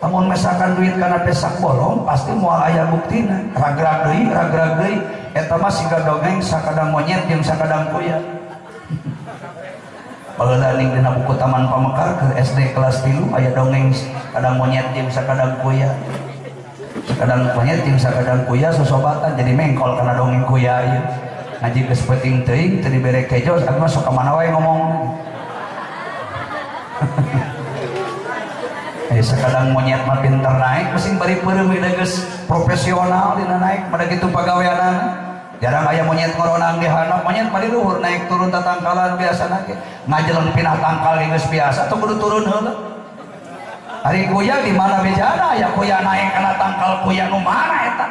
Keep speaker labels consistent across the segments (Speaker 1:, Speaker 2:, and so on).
Speaker 1: Lamun mesakan duit kana pesak bolong pasti moal aya buktina. Ragrag deui eta mah siga dongeng sakadang monyet jeung sakadang kuya. Baheula ning dina buku Taman Pamekar ke SD kelas 3 aya dongeng kadang monyet jeung sakadang kuya. Sakadang monyet jeung sakadang kuya sosobatan jadi mengkol kana dongeng kuya ieu. Ngaji geus peuting teuing teu dibere kejo abi mah sok ka mana wae ngomong. Sekadang monyet mah pinter naik mesin bari peureum geus profesional dina naik pada kitu pagaweanana. Jarang aya monyet ngoronang di handap, monyet mah di luhur naik turun tatangkalan biasana ge. Ngajeleng pinah tangkal geus biasa teu kudu turun heula. Ari kuya di mana bejana aya kuya naik kana tangkal kuya nu mana eta?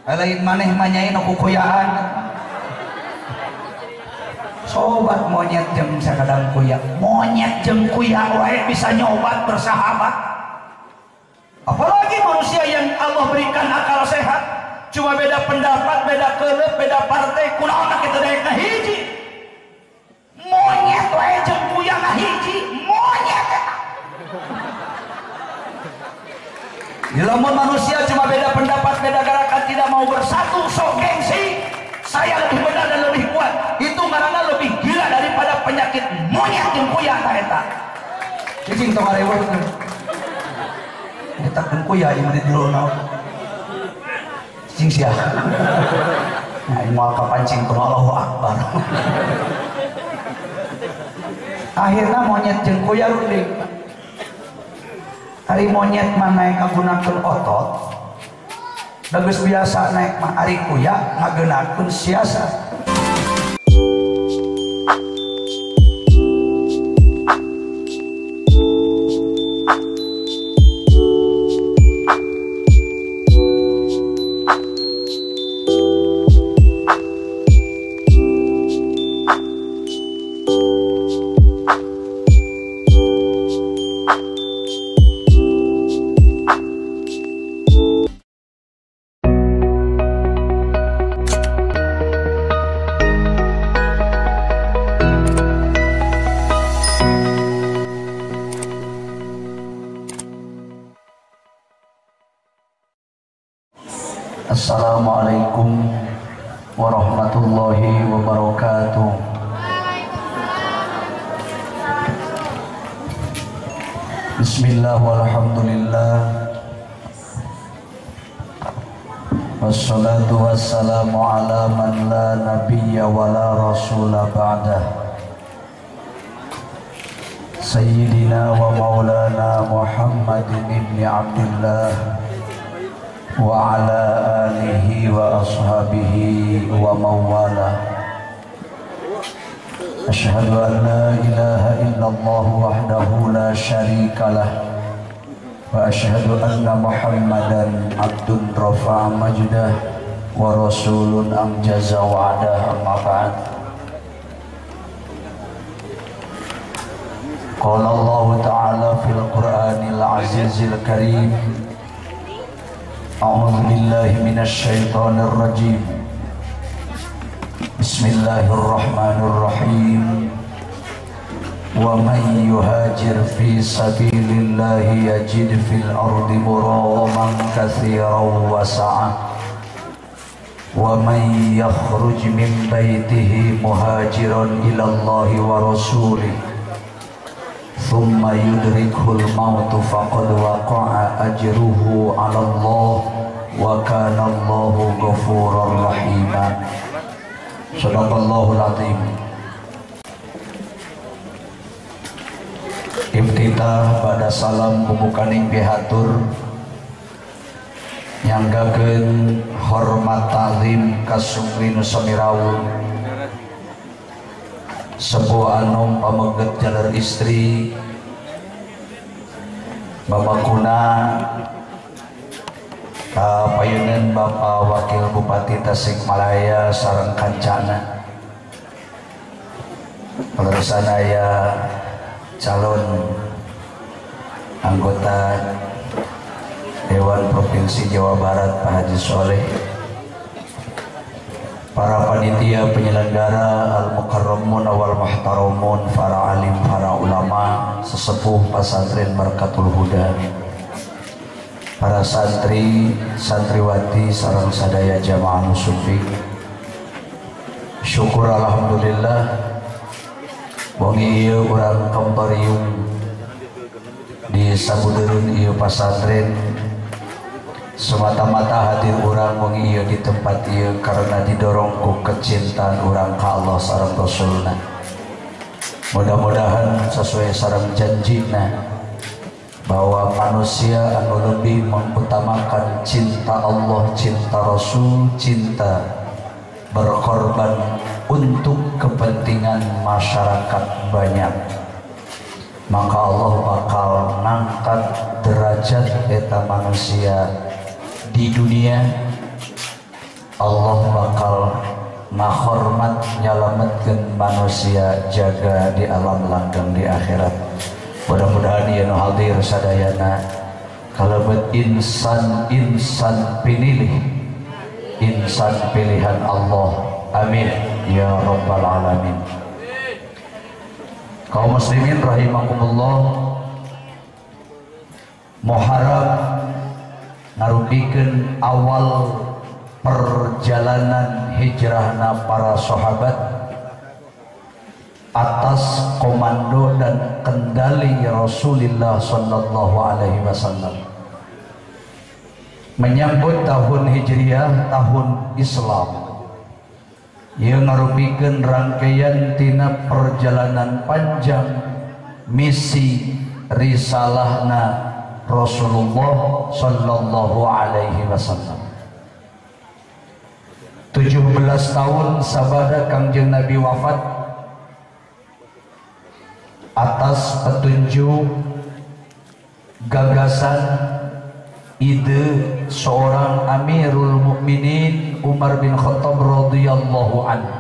Speaker 1: Lain maneh mah nyai nu kukuyaan. Sobat monyet jeung sakadang kuya, monyet jeung kuya wae bisa nyobat bersahabat. Apalagi manusia yang Allah berikan akal sehat, cuma beda pendapat, beda kelep, beda partai, kunaon kita daek ngahiji. Monyet wae jeung kuya ngahiji, monyet eta. Lamun manusia cuma beda pendapat, beda gerakan, tidak mau bersatu, sok gengsi. Saya lebih benar dan lebih kuat. Itu karena lebih gila daripada penyakit monyet jeung kuya ta eta. Cicing tong areweuh. Eta keun kuya ieu mah di jero naon. Cicing sia. Nah, ieu moal kapancing kudu Allahu Akbar. Akhirna monyet jeung kuya runding. Ari monyet mah naek kagunakeun otot. Bagus biasa naik mah ari kuya ngagenakeun siasat. Assalamualaikum warahmatullahi wabarakatuh. Bismillah walhamdulillah. Wassalatu wassalamu ala man la nabiyya wa la rasula ba'dah. Sayyidina wa maulana Muhammadin ibni Abdillah wa ala alihi wa ashabihi wa mawala. Ashhadu an la ilaha illallah wahdahu la syarika lah wa ashhadu anna Muhammadan abdun rafa'a majdah wa rasulun amjaza wa'dah. Amma ba'd. Qala Allah ta'ala fil Qur'anil azizil karim. A'udzu billahi minasy syaithanir rajim. Bismillahirrahmanirrahim. Wa man yuhajir fi sabilillahi yajid fil ardi muraghaman katsiran wa sa'ah. Wa man yakhruj min baitihi muhajiran ila Allahi wa rasulih thumma yudrikul mautu faqad waqa'a ajruhu 'ala Allah wa kana Allahu ghafurar rahima. Shadaqallahul azim. Iftitah pada salam bubukaning pihatur nyanggakeun hormat ta'zim ka sungri nu samirawuh sepuh anom pameget jaler istri Bapak Kuna kapayunan Bapak Wakil Bupati Tasikmalaya sareng kancana pelerusan aya calon anggota Dewan Provinsi Jawa Barat Pak Haji Soleh, para panitia penyelenggara al-mukarramun wal muhtaramun, para alim, para ulama, sesepuh pesantren Barakatul Huda. Para santri, santriwati, sareng sadaya jamaah musufi. Syukur alhamdulillah wengi ieu urang kembariung di sabudereun ieu pasantren. Semata-mata hadir urang wengi ieu di tempat ieu karena didorong ku kecintaan urang ka Allah sareng Rasulna. Mudah-mudahan sesuai sareng janjina bahwa manusia anu lebih mengutamakan cinta Allah, cinta Rasul, cinta berkorban untuk kepentingan masyarakat banyak, maka Allah bakal ngangkat derajat eta manusia di dunia. Allah bakal ngahormat nyalametkeun manusia jaga di alam langgeng di akhirat. Mudah-mudahan ieu nu hadir sadayana kalebet insan-insan pinilih, insan pilihan Allah. Amin ya rabbal alamin. Kaum muslimin rahimakumullah, Muharram ngarupikeun awal perjalanan hijrahna para sahabat atas komando dan kendali Rasulullah sallallahu alaihi wasallam. Menyambut tahun Hijriah, tahun Islam, yang ngarupikeun rangkaian tina perjalanan panjang misi risalahna Rasulullah sallallahu alaihi wasallam. 17 tahun sabada Kangjeng Nabi wafat atas petunjuk gagasan ide seorang Amirul Mukminin Umar bin Khattab radhiyallahu anhu.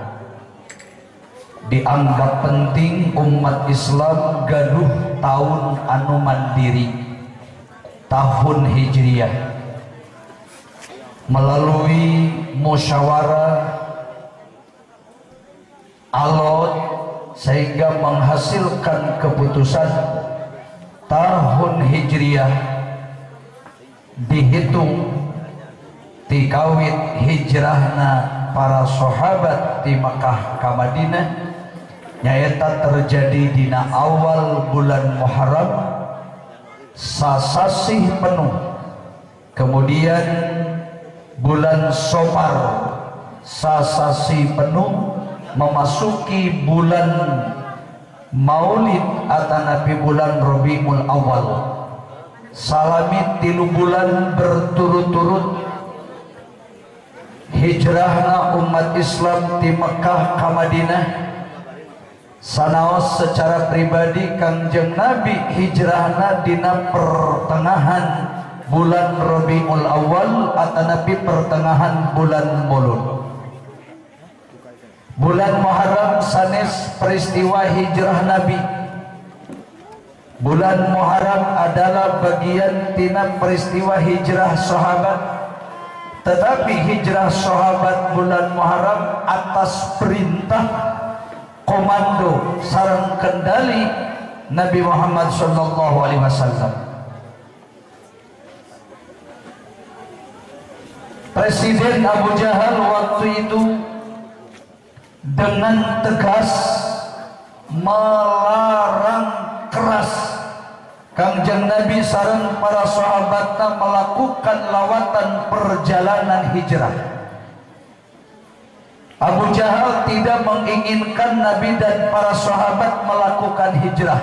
Speaker 1: Dianggap penting umat Islam gaduh tahun anu mandiri, tahun Hijriah, melalui musyawarah alot sehingga menghasilkan keputusan tahun Hijriah dihitung tikawit hijrahna para sahabat di Makkah ka Madinah, nyaeta terjadi dina awal bulan Muharram sasasih penuh, kemudian bulan Safar sasasih penuh, memasuki bulan Maulid atanapi bulan Rabiul Awal. Salami 3 bulan berturut-turut hijrahna umat Islam di Mekah ka Madinah. Sanaos secara pribadi Kangjeng Nabi hijrahna dina pertengahan bulan Rabiul Awal atanapi pertengahan bulan Maulud. Bulan Muharram sanes peristiwa hijrah Nabi. Bulan Muharram adalah bagian tina peristiwa hijrah sahabat. Tetapi hijrah sahabat bulan Muharram atas perintah komando sareng kendali Nabi Muhammad sallallahu alaihi wasallam. Presiden Abu Jahal waktu itu dengan tegas melarang keras Kangjeng Nabi sareng para sahabatna melakukan lawatan perjalanan hijrah. Abu Jahal tidak menginginkan Nabi dan para sahabat melakukan hijrah.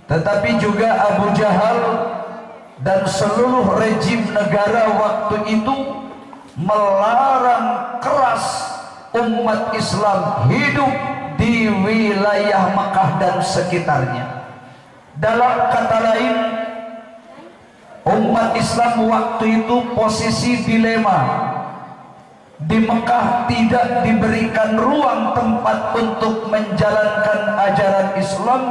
Speaker 1: Tetapi juga Abu Jahal dan seluruh rejim negara waktu itu melarang keras umat Islam hidup di wilayah Makkah dan sekitarnya. Dalam kata lain, umat Islam waktu itu posisi dilema. Di Mekah tidak diberikan ruang tempat untuk menjalankan ajaran Islam.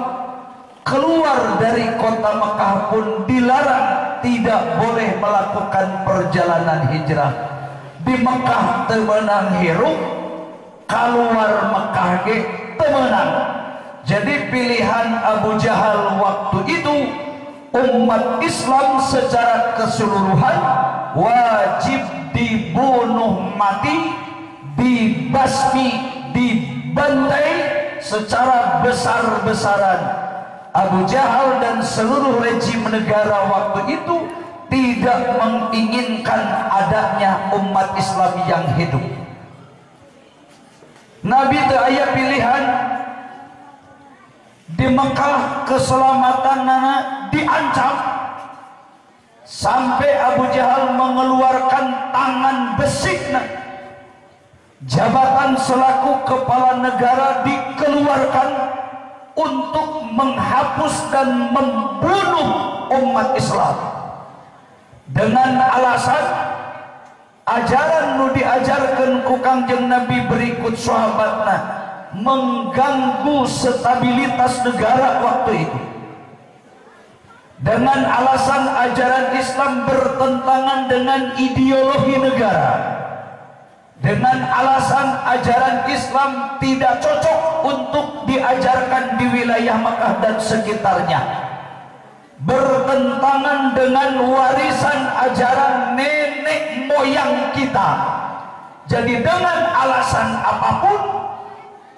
Speaker 1: Keluar dari kota Mekah pun dilarang, tidak boleh melakukan perjalanan hijrah. Di Mekah temenang hirup, keluar Mekah ge temenang. Jadi pilihan Abu Jahal waktu itu umat Islam secara keseluruhan wajib dibunuh mati, dibasmi, dibantai secara besar-besaran. Abu Jahal dan seluruh rejim negara waktu itu tidak menginginkan adanya umat Islam yang hidup. Nabi teu aya pilihan. Di Mekah keselamatan nana diancam sampai Abu Jahal mengeluarkan tangan besikna. Jabatan selaku kepala negara dikeluarkan untuk menghapus dan membunuh umat Islam dengan alasan ajaran nu diajarkan ku Kangjeng Nabi berikut sahabatna mengganggu stabilitas negara waktu itu, dengan alasan ajaran Islam bertentangan dengan ideologi negara, dengan alasan ajaran Islam tidak cocok untuk diajarkan di wilayah Mekah dan sekitarnya, bertentangan dengan warisan ajaran nenek moyang kita. Jadi dengan alasan apapun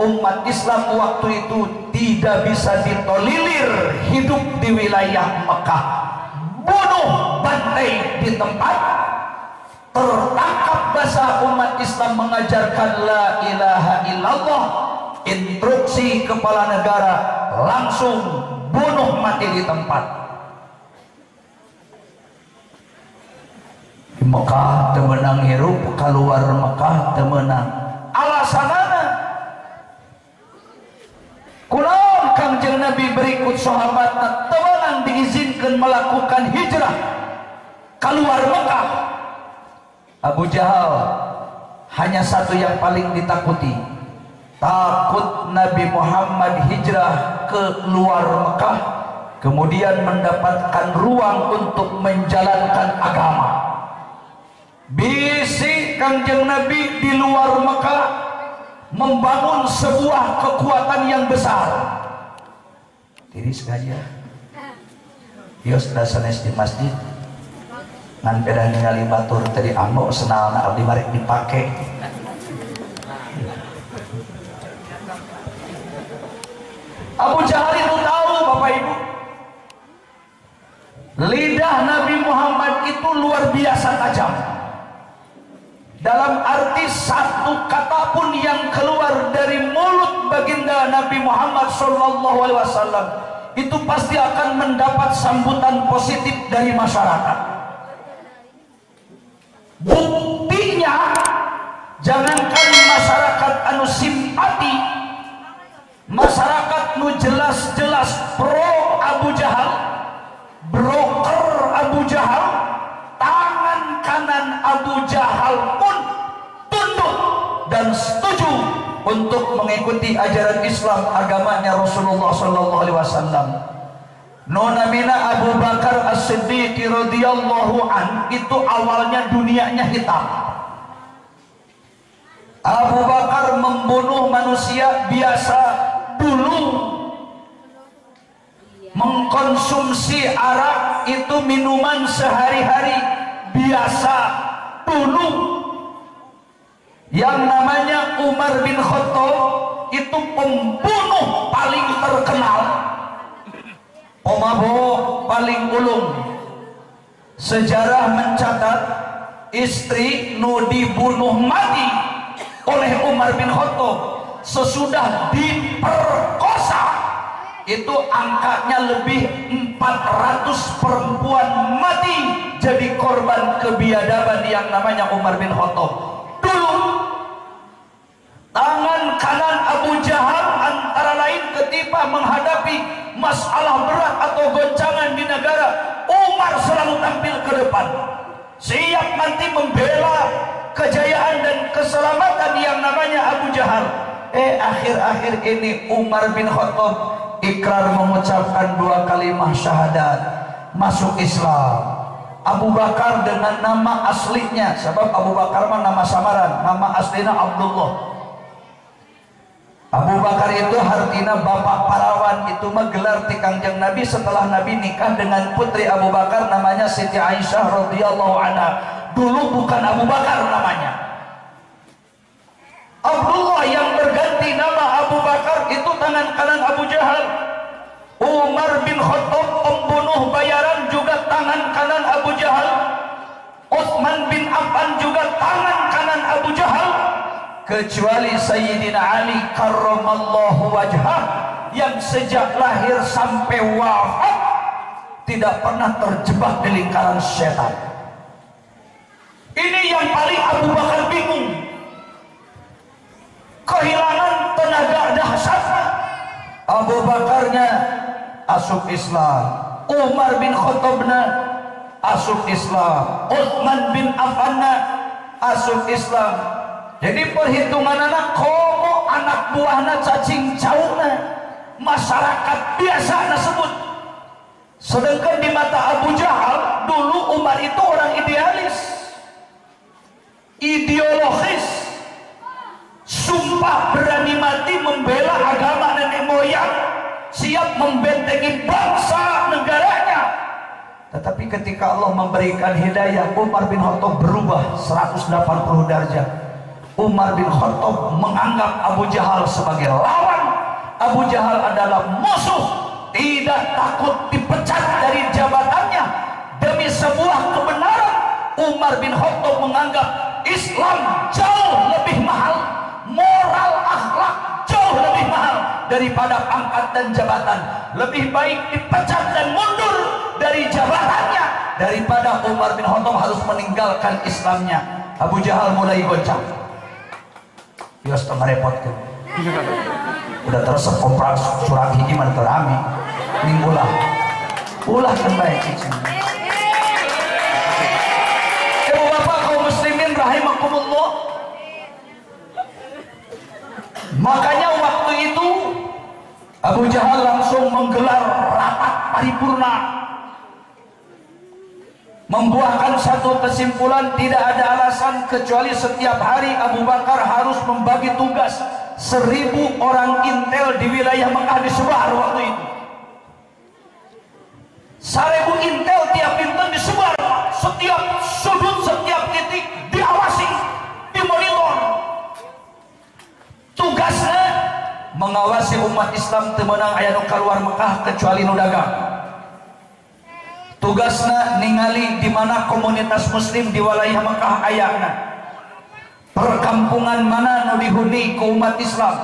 Speaker 1: umat Islam waktu itu tidak bisa ditolilir hidup di wilayah Mekah. Bunuh, bantai di tempat. Tertangkap basah umat Islam mengajarkan la ilaha illallah, instruksi kepala negara langsung bunuh mati di tempat. Di Mekah temenang hirup, keluar Mekah temenang. Alasanana kunaon Kangjeng Nabi berikut sahabatna temenang diizinkan melakukan hijrah keluar Mekah. Abu Jahal hanya satu yang paling ditakuti, takut Nabi Muhammad hijrah ke luar Mekah kemudian mendapatkan ruang untuk menjalankan agama. Bisi Kangjeng Nabi di luar Mekah membangun sebuah kekuatan yang besar. Tiris gajah yos dasanes di masjid ngan pedah ningali batur tadi amok senalna abdi barek dipake. Abu Jahal itu tahu, Bapak Ibu, lidah Nabi Muhammad itu luar biasa tajam. Dalam arti satu kata pun yang keluar dari mulut baginda Nabi Muhammad SAW itu pasti akan mendapat sambutan positif dari masyarakat. Buktinya, jangankan masyarakat anu simpati, masyarakat nu jelas-jelas pro Abu Jahal, broker Abu Jahal, tangan kanan Abu Jahal pun tunduk dan setuju untuk mengikuti ajaran Islam agamanya Rasulullah Sallallahu Alaihi Wasallam. Nonamina Abu Bakar As-Siddiq radhiyallahu an itu awalnya dunianya hitam. Abu Bakar membunuh manusia biasa dulu, mengkonsumsi arak itu minuman sehari-hari biasa dulu. Yang namanya Umar bin Khattab itu pembunuh paling terkenal, pemabok paling ulung. Sejarah mencatat istri nu dibunuh mati oleh Umar bin Khattab sesudah diperkosa itu angkanya lebih 400 perempuan mati jadi korban kebiadaban yang namanya Umar bin Khattab. Dulu tangan kanan Abu Jahal antara lain ketika menghadapi masalah berat atau goncangan di negara, Umar selalu tampil ke depan, siap nanti membela kejayaan dan keselamatan yang namanya Abu Jahal. Akhir-akhir ini Umar bin Khattab ikrar mengucapkan dua kalimat syahadat, masuk Islam. Abu Bakar dengan nama aslinya, sebab Abu Bakar mah nama samaran, nama aslinya Abdullah. Abu Bakar itu hartina bapak parawan, itu mah gelar ti Kangjeng Nabi setelah Nabi nikah dengan putri Abu Bakar namanya Siti Aisyah radhiyallahu anha. Dulu bukan Abu Bakar namanya. Abdullah yang berganti nama Abu Bakar itu tangan kanan Abu Jahal. Umar bin Khattab pembunuh bayaran juga tangan kanan Abu Jahal. Utsman bin Affan juga tangan kanan Abu Jahal. Kecuali Sayyidina Ali karramallahu wajhah yang sejak lahir sampai wafat tidak pernah terjebak di lingkaran setan. Ini yang paling Abu Bakar bingung, kehilangan tenaga dahsyat. Abu Bakarnya asup Islam, Umar bin Khattabna asup Islam, Utsman bin Affanna asup Islam. Jadi perhitungan anak komo anak buahna cacing cauna masyarakat biasa disebut. Sedangkan di mata Abu Jahal dulu Umar itu orang idealis, ideologis, sumpah berani mati membela agama nenek moyang, siap membentengi bangsa negaranya. Tetapi ketika Allah memberikan hidayah, Umar bin Khattab berubah 180 derajat. Umar bin Khattab menganggap Abu Jahal sebagai lawan. Abu Jahal adalah musuh, tidak takut dipecat dari jabatannya demi sebuah kebenaran. Umar bin Khattab menganggap Islam jauh lebih mahal, moral akhlak jauh lebih mahal daripada pangkat dan jabatan. Lebih baik dipecat dan mundur dari jabatannya daripada Umar bin Khattab harus meninggalkan Islamnya. Abu Jahal mulai goncang. Ya setengah repot kan. Udah teresep koprak surat hiji mah teu rame. Ning ulah. Ulah kan bae cicing. Ibu bapak kaum muslimin rahimakumullah. Makanya waktu itu Abu Jahal langsung menggelar rapat paripurna, membuahkan satu kesimpulan, tidak ada alasan kecuali setiap hari Abu Bakar harus membagi tugas 1000 orang intel di wilayah Mekah disebar waktu itu. 1000 intel tiap pintu disebar, setiap sudut, setiap titik diawasi, dimonitor. Tugasnya mengawasi umat Islam teu meunang aya nu keluar Mekah kecuali nu dagang. Tugasna ningali di mana komunitas muslim di wilayah Mekah ayana, perkampungan mana nu dihuni ku umat Islam.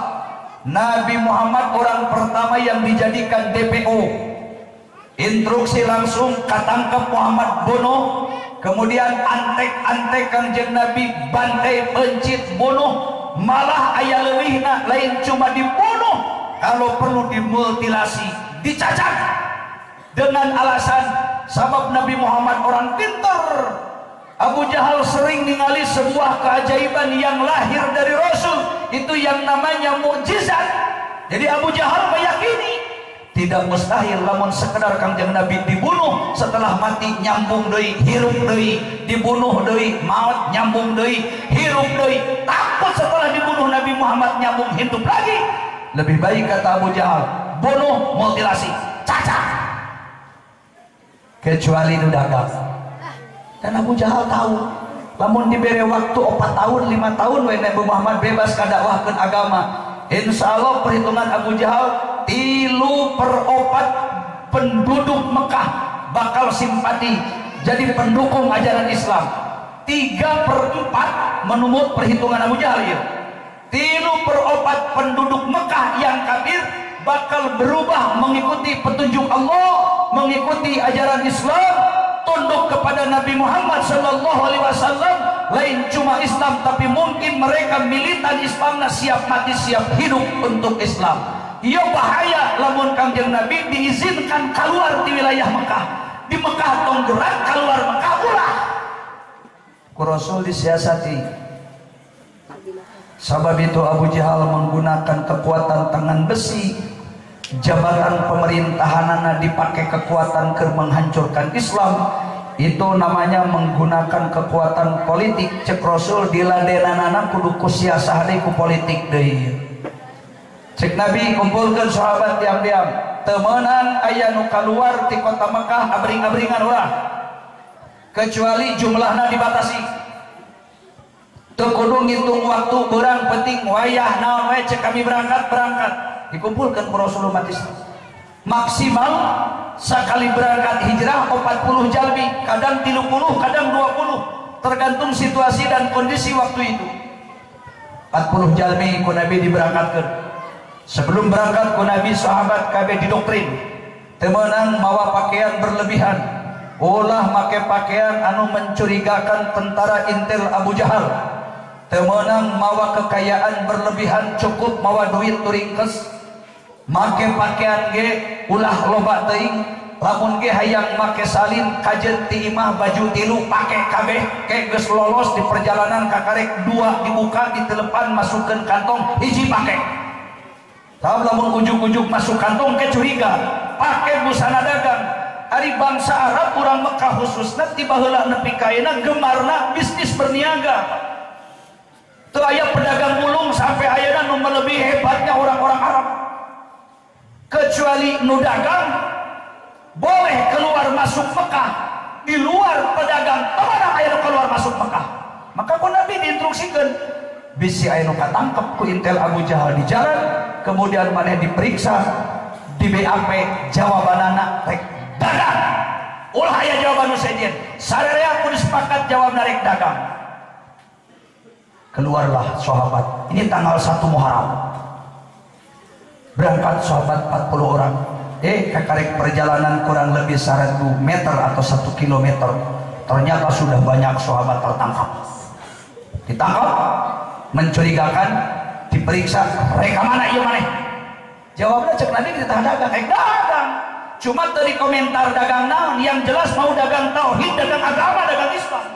Speaker 1: Nabi Muhammad orang pertama yang dijadikan DPO. Instruksi langsung katangkep Muhammad bunuh, kemudian antek-antek Kangjeng Nabi bantai, pencit, bunuh. Malah aya leuwihna, lain cuma dibunuh, kalau perlu dimutilasi, dicacat dengan alasan sabab Nabi Muhammad orang pintar. Abu Jahal sering ningali sebuah keajaiban yang lahir dari Rasul, itu yang namanya mukjizat. Jadi Abu Jahal meyakini tidak mustahil lamun sekedar Kangjeng Nabi dibunuh, setelah mati nyambung deui, hirup deui, dibunuh deui, maut nyambung deui, hirup deui. Takut setelah dibunuh Nabi Muhammad nyambung hidup lagi. Lebih baik kata Abu Jahal, bunuh, mutilasi, cacat, kecuali nu dagang. Dan Abu Jahal tahu lamun diberi waktu 4 tahun 5 tahun we Nabi Muhammad bebas kadakwahkeun agama. Insya Allah perhitungan Abu Jahal 3/4 penduduk Mekah bakal simpati jadi pendukung ajaran Islam. 3/4 menurut perhitungan Abu Jahal ya. 3/4 penduduk Mekah yang kafir bakal berubah mengikuti petunjuk Allah, mengikuti ajaran Islam, tunduk kepada Nabi Muhammad sallallahu alaihi wasallam. Lain cuma Islam, tapi mungkin mereka militan Islamna siap mati siap hidup untuk Islam. Ia bahaya lamun Kangjeng Nabi diizinkan keluar di wilayah Mekah. Di Mekah tong gerak, keluar Mekah ulah. Ku Rasul disiasati. Sabab itu Abu Jahal menggunakan kekuatan tangan besi, jabatan pemerintahanana dipakai kekuatan keur menghancurkan Islam. Itu namanya menggunakan kekuatan politik. Cek Rasul diladenanana kudu ku siasah deui ku politik deui. Cek Nabi kumpulkeun sahabat diam-diam. Teu meunang aya nu kaluar ti kota Mekah abring-abringan ulah. Kecuali jumlahna dibatasi. Teu kudu ngitung waktu beurang penting wayah naon we cek kami berangkat berangkat. Dikumpulkeun ku Rasulullah mati. Maksimal sekali berangkat hijrah 40 jalmi, kadang 30, kadang 20, tergantung situasi dan kondisi waktu itu. 40 jalmi ku Nabi diberangkatkeun. Sebelum berangkat ku Nabi sahabat kabeh didoktrin. Teu meunang mawa pakaian berlebihan. Ulah make pakaian anu mencurigakan tentara intel Abu Jahal. Teu meunang mawa kekayaan berlebihan, cukup mawa duit turingkes. Make pakaian ge ulah loba teuing, lamun ge hayang make salin kajen ti imah baju tilu pake kabeh ke geus lolos di perjalanan kakarek dua dibuka di telepan masukkeun kantong hiji pake. Tahu lamun ujug-ujug masuk kantong ke curiga, pake busana dagang. Ari bangsa Arab urang Mekah khususna ti baheula nepi ka ayeuna gemarna bisnis berniaga. Teu aya pedagang ulung sampai ayeuna nu melebihi hebatnya orang-orang Arab. Kecuali nu dagang boleh keluar masuk Mekah, di luar pedagang temanang aya nu keluar masuk Mekah. Maka ku Nabi diinstruksikeun bisi aya nu katangkep ku intel Abu Jahal di jalan, kemudian maneh diperiksa di BAP jawabanana rek dagang. Ulah aya jawaban nu sejen. Sararea kudu sepakat jawabna rek dagang. Keluarlah sahabat. Ini tanggal 1 Muharram. Berangkat sahabat 40 orang. Kakarek perjalanan kurang lebih 100 meter atau 1 kilometer. Ternyata sudah banyak sahabat tertangkap. Ditangkap, mencurigakan, diperiksa, mereka mana iya maneh? Jawabnya cek Nabi kita dagang, dagang. Cuma tadi komentar dagang naon, yang jelas mau dagang tauhid, dagang agama, dagang Islam.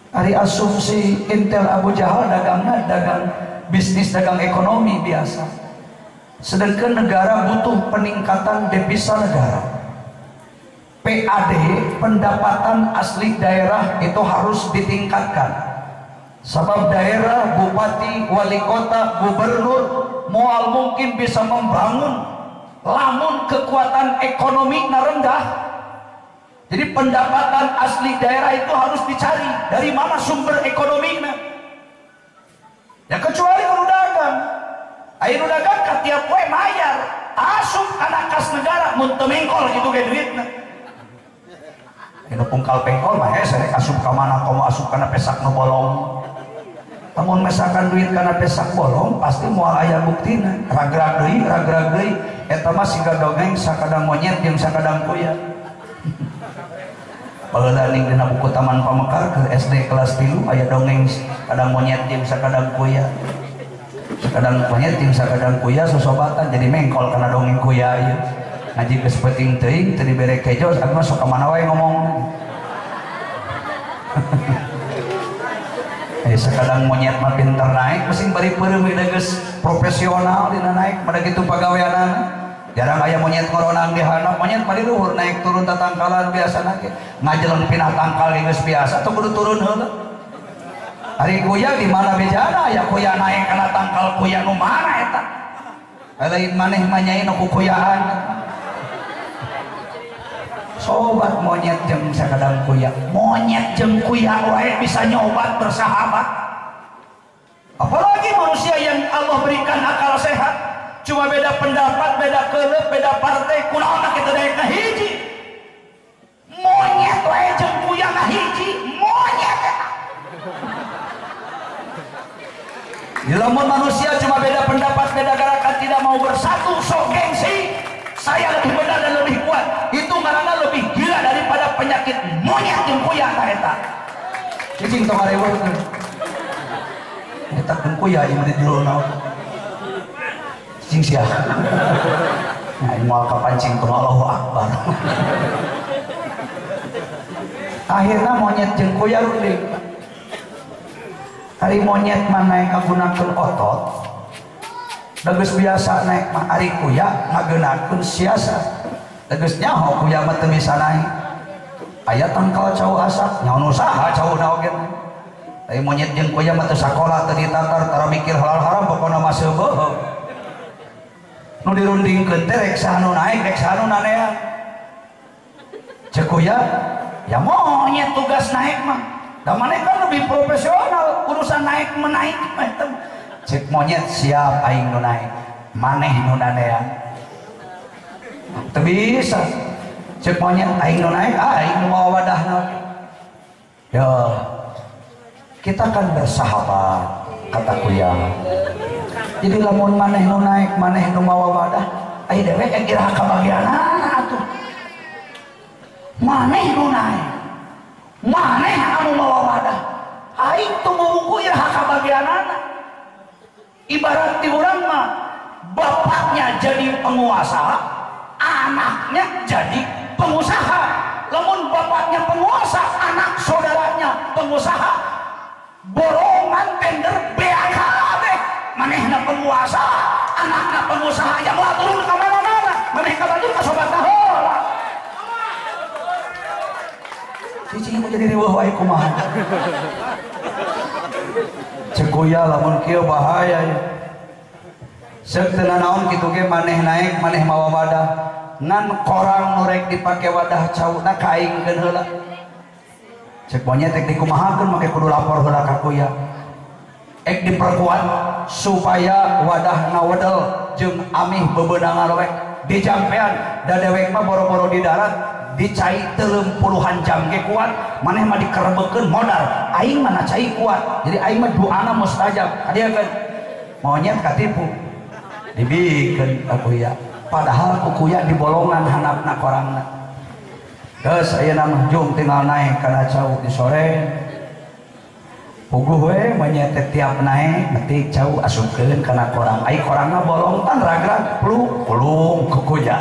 Speaker 1: Ari asumsi intel Abu Jahal dagangnya dagang bisnis, dagang ekonomi biasa. Sedangkan negara butuh peningkatan devisa negara. PAD, pendapatan asli daerah itu harus ditingkatkan. Sebab daerah, bupati, wali kota, gubernur moal mungkin bisa membangun lamun kekuatan ekonomi rendah. Jadi pendapatan asli daerah itu harus dicari dari mana sumber ekonominya. Ya kecuali nu dagang. Aya nu dagang ka tiap poe mayar, asup kana kas negara mun teu mengkol kitu ge duitna. Anu pungkal pengkol mah hese rek asup ka mana komo asup kana pesak nu bolong. Lamun mesakan duit kana pesak bolong pasti moal aya buktina. Ragrag deui eta mah siga dongeng sakadang monyet jeung sakadang kuya. Baheula ning dina buku Taman Pamekar ke SD kelas 3 aya dongeng kadang monyet jeung sakadang kuya. Sakadang monyet jeung sakadang kuya sosobatan jadi mengkol kana dongeng kuya ieu. Ngaji geus peuting teuing teu dibere kejo abi mah sok ka mana wae ngomong. Sakadang monyet mah pinter naik mesin bari peureum geus profesional dina naik pada kitu pagaweanana. Jarang aya monyet ngoronang di handap, monyet mah di luhur naik turun tatangkalan biasa ge. Ngajeleng pinah tangkal geus biasa teu kudu turun heula. Ari kuya di mana bejana aya kuya naik kana tangkal kuya nu mana eta? Lain maneh mah nyai nu kukuyaan. Sobat monyet jeung sakadang kuya, monyet jeung kuya wae bisa nyobat bersahabat. Apalagi manusia yang Allah berikan akal sehat. Cuma beda pendapat, beda kelep, beda partai, kunaon kita daek ngahiji. Monyet wae jeung kuya ngahiji, monyet eta. Lamun manusia cuma beda pendapat, beda gerakan, tidak mau bersatu, sok gengsi. Saya lebih benar dan lebih kuat. Itu karena lebih gila daripada penyakit monyet jeung kuya ta eta. Cicing tong areweuh. Eta keun kuya ieu di jero naon. Cicing sia. Nah, moal kapancing kuno Allahu Akbar. Akhirna monyet jeung kuya runding. Ari monyet mah naek ngagunakeun otot. Da geus biasa naek mah ari kuya ngagunakeun siasat. Da geus nyaho kuya mah teu bisa naek. Aya tangkal cau asak, nyaho nu saha cauna oge. Tapi monyet jeung kuya mah teu sakola teu ditatar tara mikir halal haram pokona mah seubeuh. Nu dirundingkeun teh rek saha nu naek rek saha nu nanean. Cek kuya, ya monyet tugas naek mah. Da maneh kan lebih profesional urusan naik menaik mah eta. Cek monyet siap aing nu naek, maneh nu nanean. Teu bisa. Cek monyet aing nu naek, aing nu mawa wadahna. Ya, kita kan bersahabat kata kuya. Jadi lamun maneh nu naek, maneh nu mawa wadah, aing dewek yang iraha kabagianana atuh. Maneh nu naek, maneh anu mawa wadah, aing tunggu buku iraha kabagianana. Ibarat di urang mah bapaknya jadi penguasa, anaknya jadi pengusaha. Lamun bapaknya penguasa, anak saudaranya pengusaha, borongan tender BAKB, manehna penguasa, anakna pengusaha, yang moal turun ka mana-mana, maneh ka batur ka sobat heula. Cicing mau jadi riweuh wae kumaha. Cek kuya lamun kieu bahaya ya. Seuk teu nanaon kitu ge maneh naek, maneh mawa wadah. Ngan korang nu rek dipake wadah cauna ka aingkeun heula. Cek monyet rek dikumahakeun make kudu lapor heula ka kuya. Ek diperkuat supaya wadahna wedel jeung amih bebeunangan rek dijampean da dewek mah boro-boro di darat dicai 30 jam ge kuat, maneh mah dikerebekeun modal, aing mah cai kuat. Jadi aing mah doana mustajab. Hadiahkeun. Monyet katipu. Dibikeun ka kuya. Padahal kukuya di bolongan handapna korangna. Geus ayeuna mah jung tinggal naek kana cau di sore. Puguh we monyet teh tiap naek metik cau asupkeun kana korang. Ai korangna bolong tan ragrag pluk pulung kukuya.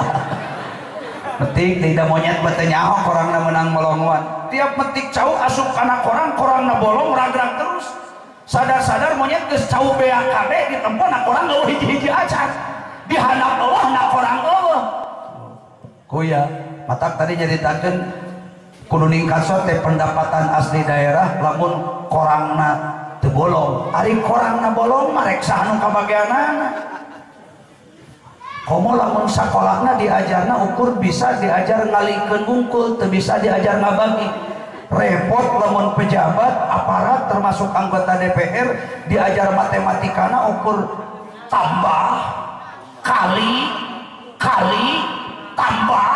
Speaker 1: Metik tidak monyet mah teu nyaho korangna meunang melongoan. Tiap metik cau asup kana korang, korangna bolong ragrag terus. Sadar-sadar monyet geus cau BAKB ditempo na korang eueuh hiji-hiji acan. Dihandap eueuh na korang eueuh. Kuya, matak tadi nyaritakeun kudu ningkat teh pendapatan asli daerah lamun korangna teu bolong. Ari korangna bolong mah rek saha nu kabagianana. Komo lamun sakolahna diajarna ukur bisa diajar ngalikeun wungkul, teu bisa diajar ngabagi. Repot lamun pejabat, aparat termasuk anggota DPR diajar matematikana ukur tambah kali kali tambah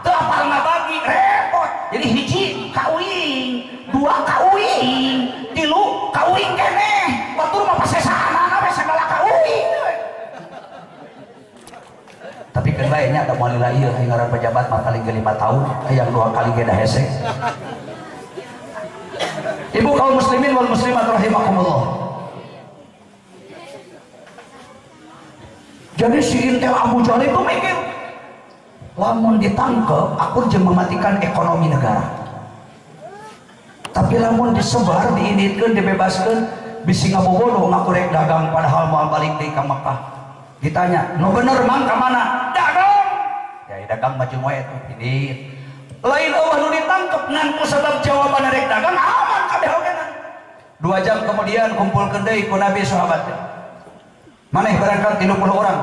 Speaker 1: teu apal ngabagi, repot. Jadi hiji kauing, dua kauing, tilu kauing keneh, batur mah pasesaanana we sagala kauing. Tapi kan bae nya da moal lila ieu ngaran pejabat mah paling ge 5 tahun, hayang 2 kali ge da hese. Ibu kaum muslimin wal muslimat rahimakumullah. Jadi si Intel Abu Jahal itu mikir, lamun ditangkep aku jeung mematikan ekonomi negara. Tapi lamun disebar, diinditkeun, dibebaskeun, bisi ngabobodo ngaku rek dagang padahal moal balik deui ka Mekah. Ditanya, "Nu bener mang ka mana?" Dagang. Ya dagang mah jeung wae tuh indit. Lain eueuh nu ditangkep ngan ku sabab jawaban rek dagang aman kabeh ogenan. 2 jam kemudian kumpulkeun deui ku Nabi sahabat. Maneh berangkat 30 orang.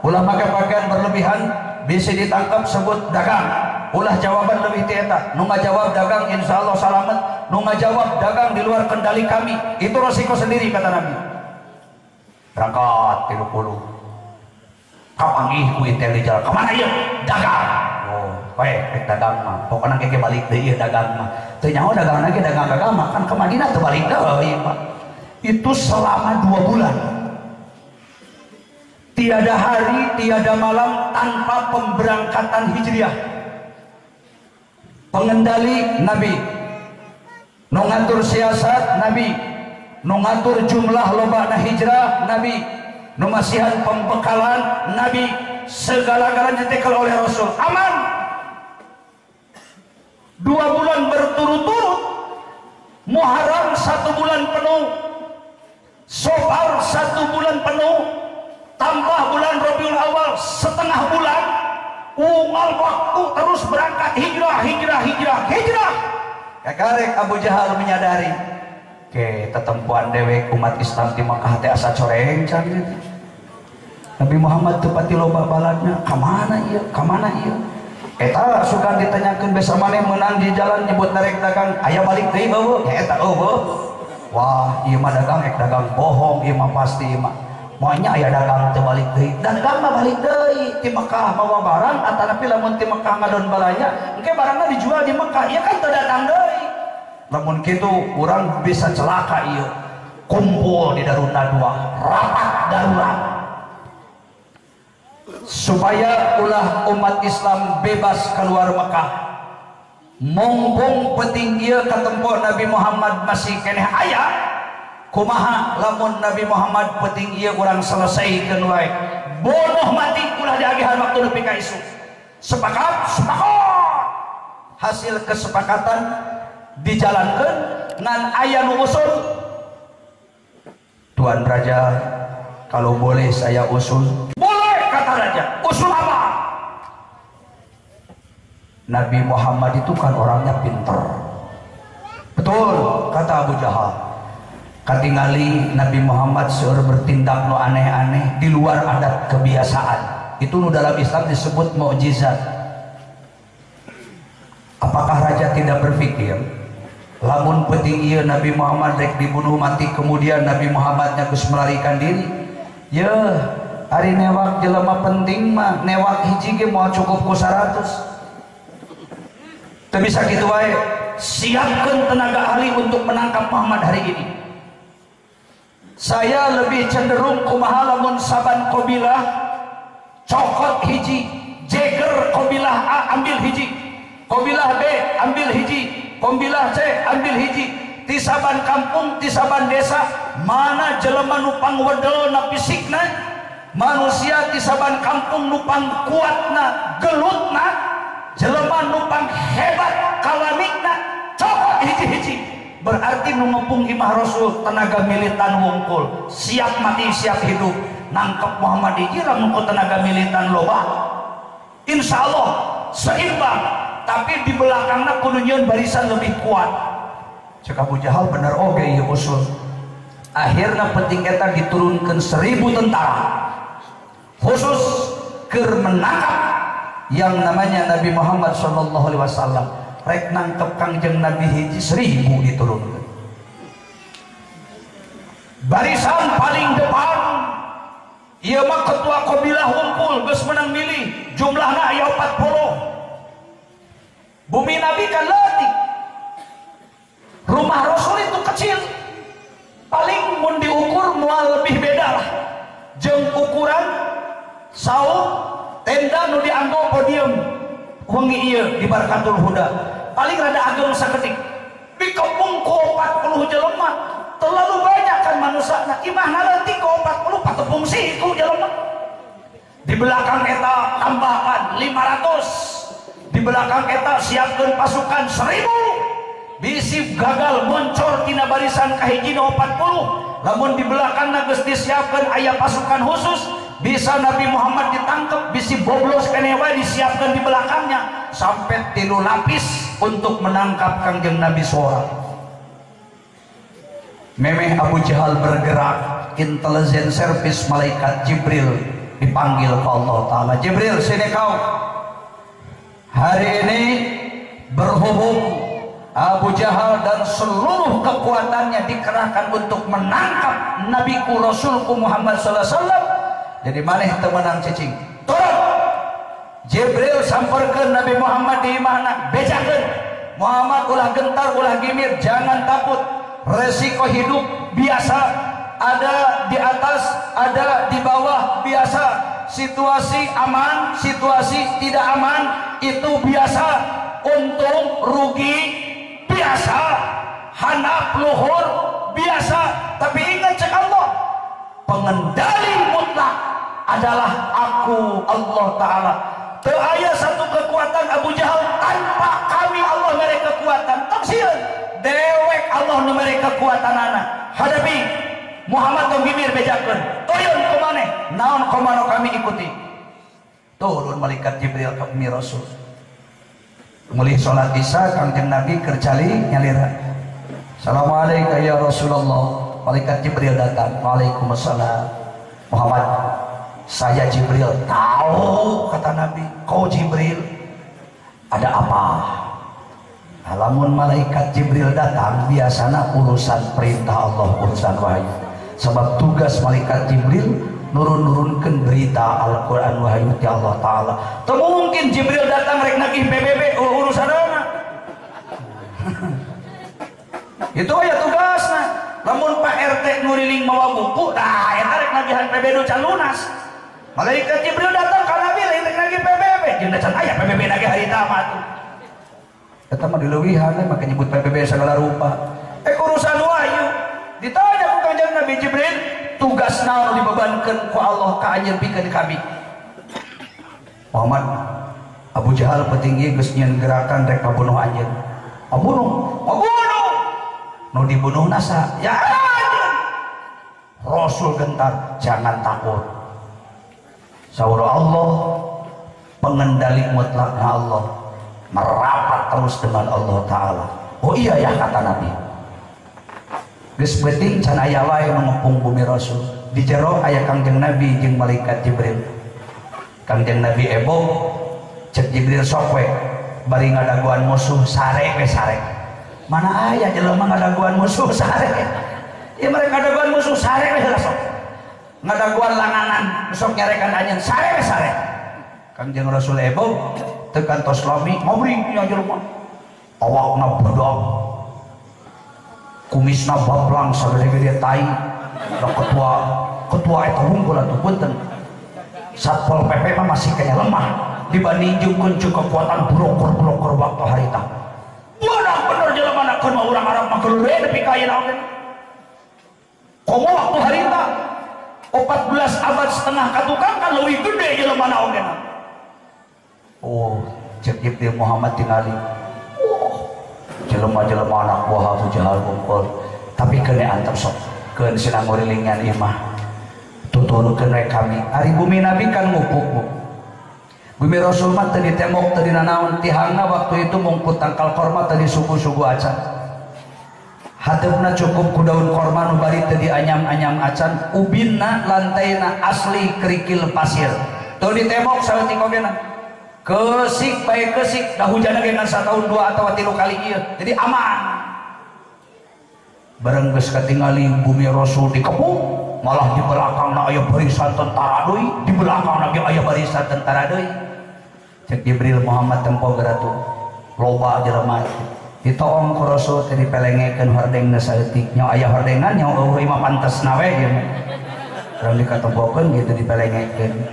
Speaker 1: Ulah make pakaian berlebihan, bisa ditangkap sebut dagang. Ulah jawaban lebih ti eta. Nu ngajawab dagang insyaallah salamet, nu ngajawab dagang di luar kendali kami, itu resiko sendiri kata Nabi. Berangkat 30. Kapanggih ku intel di jalan. Kamana ieu? Dagang. Oh, we rek dagang mah. Pokona engke balik deui ieu dagang mah. Teu nyaho dagang lagi dagang agama kan ke Madinah teu balik deui, Pak. Itu selama 2 bulan. Tiada hari, tiada malam tanpa pemberangkatan hijriah. Pengendali Nabi, nu ngatur siasat Nabi, nu ngatur jumlah lobana hijrah Nabi, nu masihan pembekalan Nabi, segala-galanya ditekel oleh Rasul. Aman. 2 bulan berturut-turut, Muharram 1 bulan penuh, Sofar 1 bulan penuh, tambah bulan Rabiul Awal setengah bulan, unggal waktu terus berangkat hijrah, hijrah, hijrah, hijrah. Kakarek Abu Jahal menyadari Ke tetempuan dewek umat Islam di Makkah teh asa coreng can gitu. Nabi Muhammad teu pati loba baladna, ka mana ieu? Ka mana ieu? Eta sugan ditanyakeun besa maneh meunang di jalan nyebut narek dagang, aya balik deui eueuh? Ya eta eueuh. Wah, ieu mah dagang ek dagang bohong, ieu mah pasti ieu mah. Moalnya aya dagang teu balik deui. Dagang mah balik deui ti Mekah mawa barang atanapi lamun ti Mekah ngadon balanya, engke barangna dijual di Mekah, ieu kan teu datang deui. Lamun kitu urang bisa celaka ieu. Kumpul di Darun Nadwa, rapat darurat. Supaya ulah umat Islam bebas keluar Mekah. Mumpung penting ieu katempo Nabi Muhammad masih keneh aya, kumaha lamun Nabi Muhammad penting ieu urang selesaikeun wae. Bunuh mati ulah diagihan waktu nepi ka isuk. Sepakat? Sepakat. Hasil kesepakatan dijalankan ngan aya nu usul. Tuan Raja, kalau boleh saya usul. Boleh, kata raja. Usul apa? Nabi Muhammad itu kan orangnya pinter. Betul, kata Abu Jahal. Katingali Nabi Muhammad seueur bertindak nu aneh-aneh di luar adat kebiasaan. Itu nu dalam Islam disebut mukjizat. Apakah raja tidak berpikir lamun penting ieu Nabi Muhammad rek dibunuh mati kemudian Nabi Muhammadnya geus melarikan diri? Yeuh, ari newak jelema penting mah newak hiji ge moal cukup ku 100. Teu bisa kitu wae. Siapkeun tenaga ahli untuk menangkap Muhammad hari ini. Saya lebih cenderung kumaha lamun saban qabilah cokot hiji, jeger qabilah A ambil hiji, qabilah B ambil hiji, qabilah C ambil hiji. Ti saban kampung, ti saban desa, mana jelema nu pangwedelna fisikna, manusia ti saban kampung nu pangkuatna, gelutna, jelema nu panghebat kawanikna, cokot hiji-hiji. Berarti nu ngepung imah Rasul tenaga militan wungkul, siap mati siap hidup. Nangkep Muhammad hiji lamun ku tenaga militan loba, insya Allah seimbang. Tapi di belakangna kudu nyieun barisan lebih kuat. Cek Abu Jahal bener oge ieu usul. Akhirna penting eta diturunkan 1000 tentara khusus keur menangkap yang namanya Nabi Muhammad sallallahu alaihi wasallam. Rek nangkep Kangjeng Nabi hiji 1000 diturunkan. Barisan paling depan ieu mah ketua qabilah wungkul geus menang milih, jumlahna aya 40. Bumi Nabi kan leutik. Rumah Rasul itu kecil. Paling mun diukur moal lebih beda lah. Jeung ukuran saung tenda nu dianggo podium wengi ieu di Barakatul Huda. Paling rada ageng saketik. Dikepung ku 40 jelema. Terlalu banyak kan manusana. Imahna leutik ku 40 patepung siku jelema. Di belakang eta tambahkan 500. Di belakang eta siapkeun pasukan 1000. Bisi gagal moncor tina barisan kahiji 40. Lamun di belakangna geus disiapkeun aya pasukan khusus, bisa Nabi Muhammad ditangkep, bisi boblos keneh wae disiapkeun di belakangnya sampai 3 lapis untuk menangkap Kangjeng Nabi sora. Memeh Abu Jahal bergerak, intelijen servis malaikat Jibril dipanggil ke Allah Ta'ala. Jibril, sini kau. Hari ini berhubung Abu Jahal dan seluruh kekuatannya dikerahkan untuk menangkap Nabiku Rasulku Muhammad sallallahu alaihi wasallam. Jadi maneh teu meunang cicing. Turun. Jibril samperkeun Nabi Muhammad di imahna, bejakeun. Muhammad ulah gentar, ulah gimir, jangan takut. Resiko hidup biasa, ada di atas, ada di bawah biasa. Situasi aman, situasi tidak aman itu biasa. Untung rugi biasa, hanap luhur biasa. Tapi ingat cek Allah, pengendali mutlak adalah aku Allah Ta'ala. Teu aya satu kekuatan Abu Jahal tanpa kami Allah mere kekuatan. Tong sieun, dewek Allah nu mere kekuatanana. Hadapi Muhammad tong gimir bejakeun. Turun ku maneh, naon komando kami ikuti. Turun malaikat Jibril ka bumi Rasul. Mulih salat Isya Kangjeng Nabi keur cali nyalira. Assalamualaikum ya Rasulullah. Malaikat Jibril datang. Waalaikumsalam. Muhammad, saya Jibril. Tahu, kata Nabi, kau Jibril, ada apa? Lamun malaikat Jibril datang biasanya urusan perintah Allah, urusan wahyu. Sebab tugas malaikat Jibril nurun-nurunkan berita Al-Quran wahyu ti Allah Ta'ala. Teu mungkin Jibril datang rek nagih PBB urusan anak. Itu aya tugasna. Lamun Pak RT nguriling mawa buku, dah eta rek nagihan PBB can lunas. Malaikat Jibril datang ka Nabi lain rek nagih PBB, jeung can aya PBB nagih harita mah atuh. Eta mah dileuwihan make nyebut PBB segala rupa. Urusan wahyu. Ditanya ku Kanjeng Nabi Jibril, tugas naon dibebankeun ku Allah ka anjeun pikeun kami? Muhammad, Abu Jahal petinggi geus nyieun gerakan rek ngabunuh anjeun. Ngabunuh, ngabunuh. Nu dibunuh nasa? Ya anjeun. Rasul gentar, jangan takut. Saur Allah, pengendali mutlaknya Allah, merapat terus dengan Allah Ta'ala. Oh iya ya, kata Nabi. Geus penting can aya wae mengepung bumi Rasul. Di jero aya Kangjeng Nabi jeung malaikat Jibril. Kangjeng Nabi ebog, cek Jibril sok we bari ngadaguan musuh sare we sare. Mana aya jelema ngadaguan musuh sare? Ya mereka ngadaguan musuh sare we heula sok. Ngadaguan langanan sok nyarekan anjeun sare we sare. Kangjeng Rasul ebog teu kantos lami ngobring nya jelema. Awakna budak, kumisna bablang sagede-gede tai. Da ketua eta wungkul atuh punten. Satpol PP mah masih kayaknya lemah dibanding jeung kekuatan broker-broker waktu harita. Budak bener jelema na keun mah urang Arab mah geuleuh nepi ka ayeuna oge. Komo waktu harita 14 abad setengah katukang kan leuwih gede jelema na oge. Oh, cek Jibril Muhammad tingali. Oh, jelema-jelema anak buah Abu Jahal wungkul. Tapi keun antep sok, keun sina ngurilingan imah. Tuturkeun we kami. Ari bumi Nabi kan ngupuk, Bu. Bumi Rasul mah teu ditembok teu dinanaon, tihangna waktu itu mungkut tangkal korma teu disugu-sugu acan. Hateupna cukup ku daun korma nu bari teu dianyam-anyam acan, ubinna lantaina asli kerikil pasir. Teu ditembok saeutik ogena. Kesik bae kesik, dah hujan ge ngan satahun 2 atau 3 kali ieu. Jadi aman. Bareng geus katingali bumi Rasul dikepung, malah di belakangna aya barisan tentara deui, di belakangna ge aya barisan tentara deui. Cek Jibril Muhammad tempo geratu, loba jelema. Ditoong ku Rasul teh dipelengekeun hordengna saeutik. Nya aya hordengan nya eueuh imah pantesna we ieu. Urang dikatempokeun gitu dipelengekeun.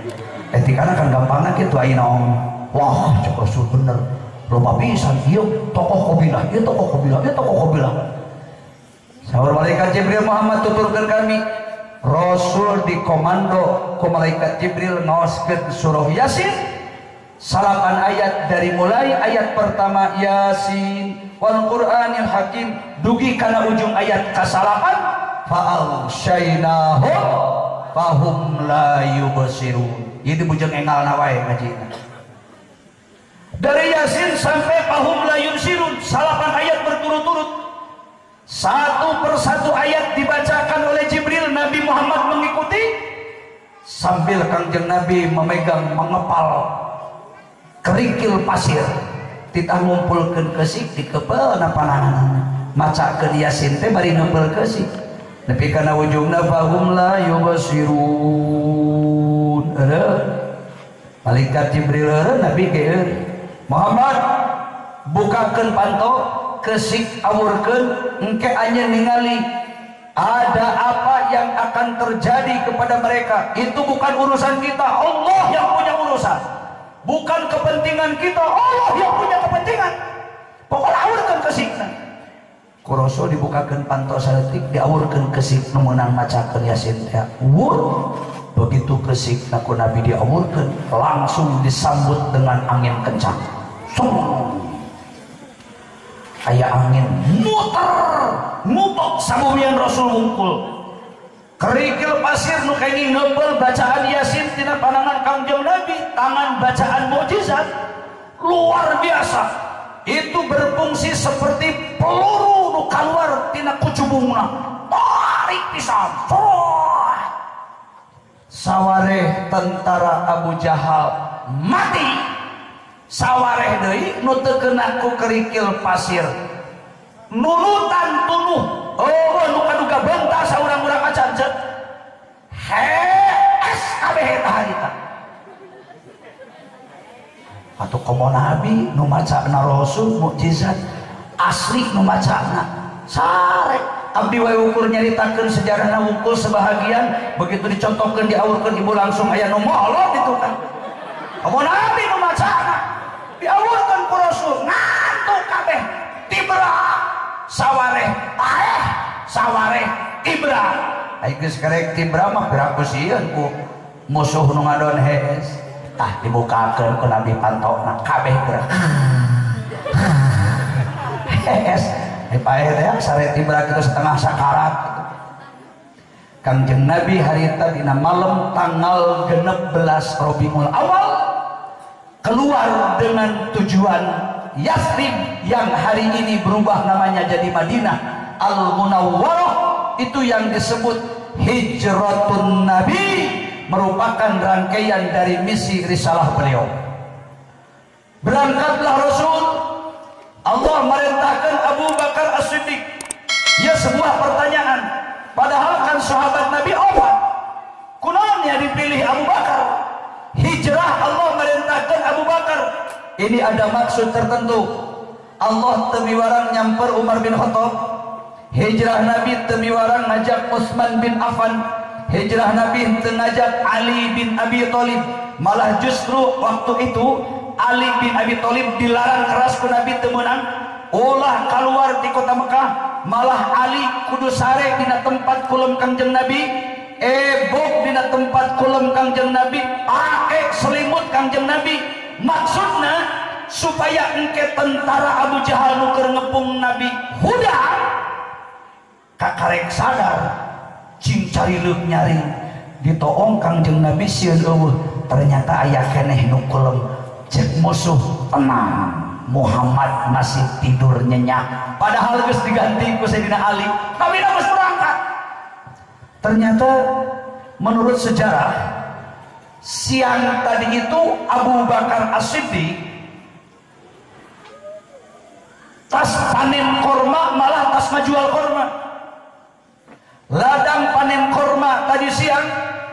Speaker 1: Etikana kan gampangna kitu ayeuna ong. Wah, cek Rasul bener. Loba pisan ieu tokoh kabilah, ieu tokoh kabilah, ieu tokoh kabilah. Saur malaikat Jibril Muhammad tuturkeun kami, Rasul dikomando ku malaikat Jibril ngaoskeun surah Yasin 8 ayat dari mulai ayat pertama Yasin wal Qur'anil Hakim dugi kana ujung ayat ka-8 fa'alsyainahum fahum la yubsirun. Ieu dibujeng engalna wae ngajina. Dari Yasin sampai fahum la yubsirun 8 ayat berturut-turut. Satu persatu ayat dibacakan oleh Jibril, Nabi Muhammad mengikuti sambil Kangjeng Nabi memegang mengepal kerikil pasir. Titah ngumpulkeun keusik dikepel na pananganna. Macakeun Yasin teh bari neupel keusik. Nepi kana ujungna fahum la yubsirun. Eureun. Malaikat Jibril eureun, Nabi ge eureun. Muhammad bukakeun panto, kesik awurkeun, engke anjeun ningali ada apa yang akan terjadi kepada mereka. Itu bukan urusan kita, Allah yang punya urusan. Bukan kepentingan kita, Allah yang punya kepentingan. Pokoknya awurkeun kesikna. Ku Rasul dibukakeun panto saeutik, diawurkeun kesik nu meunang macakeun Yasin teh. Wur, begitu kesikna ku Nabi diawurkeun, langsung disambut dengan angin kencang. Sung. Aya angin muter ngubek sabumian Rasul wungkul. Kerikil pasir nu kenging ngeubel bacaan Yasin tina panangan Kangjeng Nabi, tangan bacaan mukjizat luar biasa. Itu berfungsi seperti peluru nu nu kaluar tina kucubungna tarik pisan. Sawareh tentara Abu Jahal mati. Sawareh deui nu teu kena ku kerikil pasir. Nurutan tunuh. Oh, nu kaduga bentar saurang-urang acan ceuk. Hees kabeh eta harita. Atuh komo nabi nu macana rasul mukjizat asli nu macana. Sare abdi wae ukur nyaritakeun sejarahna wungkul sebahagian, begitu dicontohkeun diawurkeun ibu langsung aya nu molot itu kan. Komo nabi nu macana diawurkeun ku rasul ngantuk kabeh tibra sawareh paeh sawareh tibra. Ai geus karek tibra mah piraku sieun ku musuh nu ngadon hees. Tah dibukakeun ku nabi pantona kabeh gerak. Hees. Ai paeh teh sare tibra kitu setengah sakarat gitu. Kangjeng Nabi harita dina malam tanggal 16 Rabiul Awal keluar dengan tujuan Yathrib yang hari ini berubah namanya jadi Madinah Al-Munawwarah. Itu yang disebut Hijratun Nabi, merupakan rangkaian dari misi risalah beliau. Berangkatlah Rasul, Allah merintahkan Abu Bakar As-Siddiq. Ya, sebuah pertanyaan. Padahal kan sahabat Nabi opat, kunaonnya dipilih Abu Bakar? Hijrah Allah merintahkan Abu Bakar. Ini ada maksud tertentu. Allah temiwarang nyamper Umar bin Khattab. Hijrah Nabi temiwarang ngajak Utsman bin Affan. Hijrah Nabi ngajak Ali bin Abi Thalib. Malah justru waktu itu Ali bin Abi Thalib dilarang keras ku Nabi teu meunang ulah keluar di kota Mekah. Malah Ali kudu sare dina tempat kulem Kangjeng Nabi, ebok dina tempat kulem Kangjeng Nabi, pake selimut Kangjeng Nabi. Maksudna supaya engke tentara Abu Jahal nu keur ngepung Nabi hudang kakarek sadar cing carileuk nyaring ditoong Kangjeng Nabi sieun eueuh, ternyata aya keneh nu kulem. Cek musuh tenang, Muhammad masih tidur nyenyak. Padahal geus diganti ku Sayyidina Ali, tapi geus berangkat. Ternyata menurut sejarah siang tadi itu Abu Bakar As-Siddiq tas panen korma, malah tas ngajual korma. Ladang panen korma tadi siang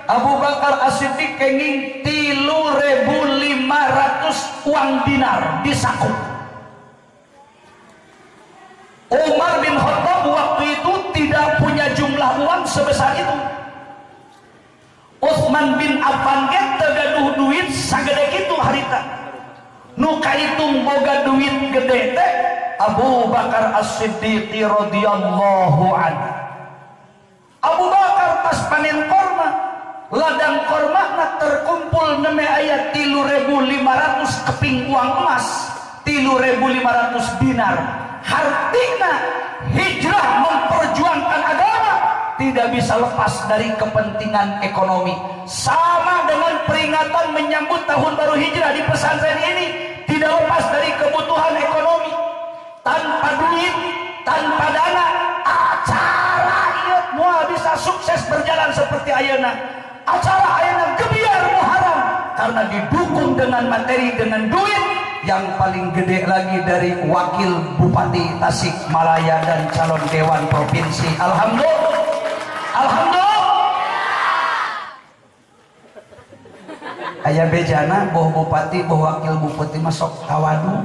Speaker 1: Abu Bakar As-Siddiq kenging 3.500 uang dinar di saku. Umar bin Khattab waktu itu tidak punya jumlah uang sebesar itu. Utsman bin Affan ge teu gaduh duit sagede kitu harita. Nu kaitung boga duit gede teh Abu Bakar As-Siddiq radhiyallahu anhu. Abu Bakar pas panen korma, ladang korma na terkumpul neme aya 3.500 keping uang emas, 3.500 dinar. Hartina hijrah memperjuangkan agama tidak bisa lepas dari kepentingan ekonomi. Sama dengan peringatan menyambut tahun baru hijrah di pesantren ini tidak lepas dari kebutuhan ekonomi. Tanpa duit, tanpa dana, acara ieu moal bisa sukses berjalan seperti ayeuna. Acara ayeuna gebiar Muharram karena didukung dengan materi, dengan duit yang paling gede lagi dari wakil Bupati Tasikmalaya dan calon dewan provinsi. Alhamdulillah. Alhamdulillah. Aya bejana boh bupati boh wakil bupati masuk tawadu.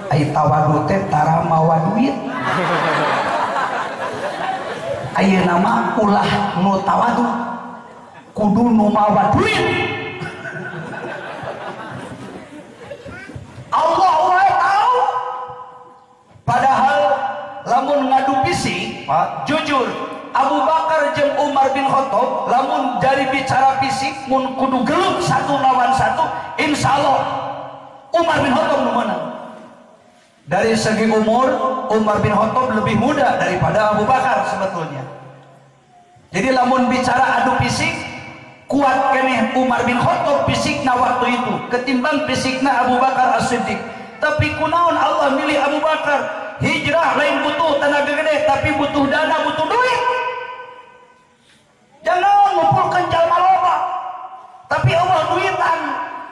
Speaker 1: Ai tawadu teh tara mawa duit. Ayeuna mah ulah nu tawadu, kudu nu mawa duit. Allah wae tahu. Padahal lamun ngadu fisik, Pak, jujur Abu Bakar jeung Umar bin Khattab lamun dari bicara fisik mun kudu gelut satu lawan satu, insya Allah Umar bin Khattab nu menang. Dari segi umur Umar bin Khattab lebih muda daripada Abu Bakar sebetulnya. Jadi lamun bicara adu fisik kuat keneh Umar bin Khattab fisikna waktu itu ketimbang fisikna Abu Bakar As-Siddiq. Tapi kunaon Allah milih Abu Bakar? Hijrah lain butuh tenaga gede, tapi butuh dana, butuh duit. Jangan ngumpulkan jalma loba, tapi Allah duitan.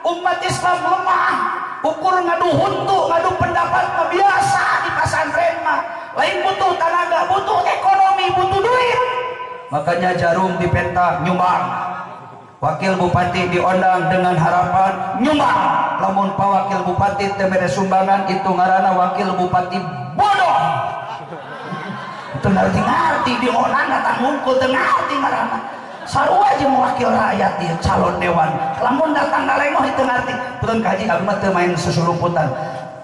Speaker 1: Umat Islam lemah, ukur ngadu huntu, ngadu pendapat mah biasa di pesantren mah. Lain butuh tenaga, butuh ekonomi, butuh duit. Makanya Jarum dipenta nyumbang, wakil bupati diundang dengan harapan nyumbang. Lamun pak wakil bupati teu mere sumbangan, itu ngaranna wakil bupati bodoh. Itu ngerti-ngerti diundang datang ngungkul teu ngarti ngaranna. Sarua jeung wakil rakyat ieu calon dewan. Lamun datang ngalengoh itu ngarti. Punten Ka Haji, abdi mah teu main susulumputan.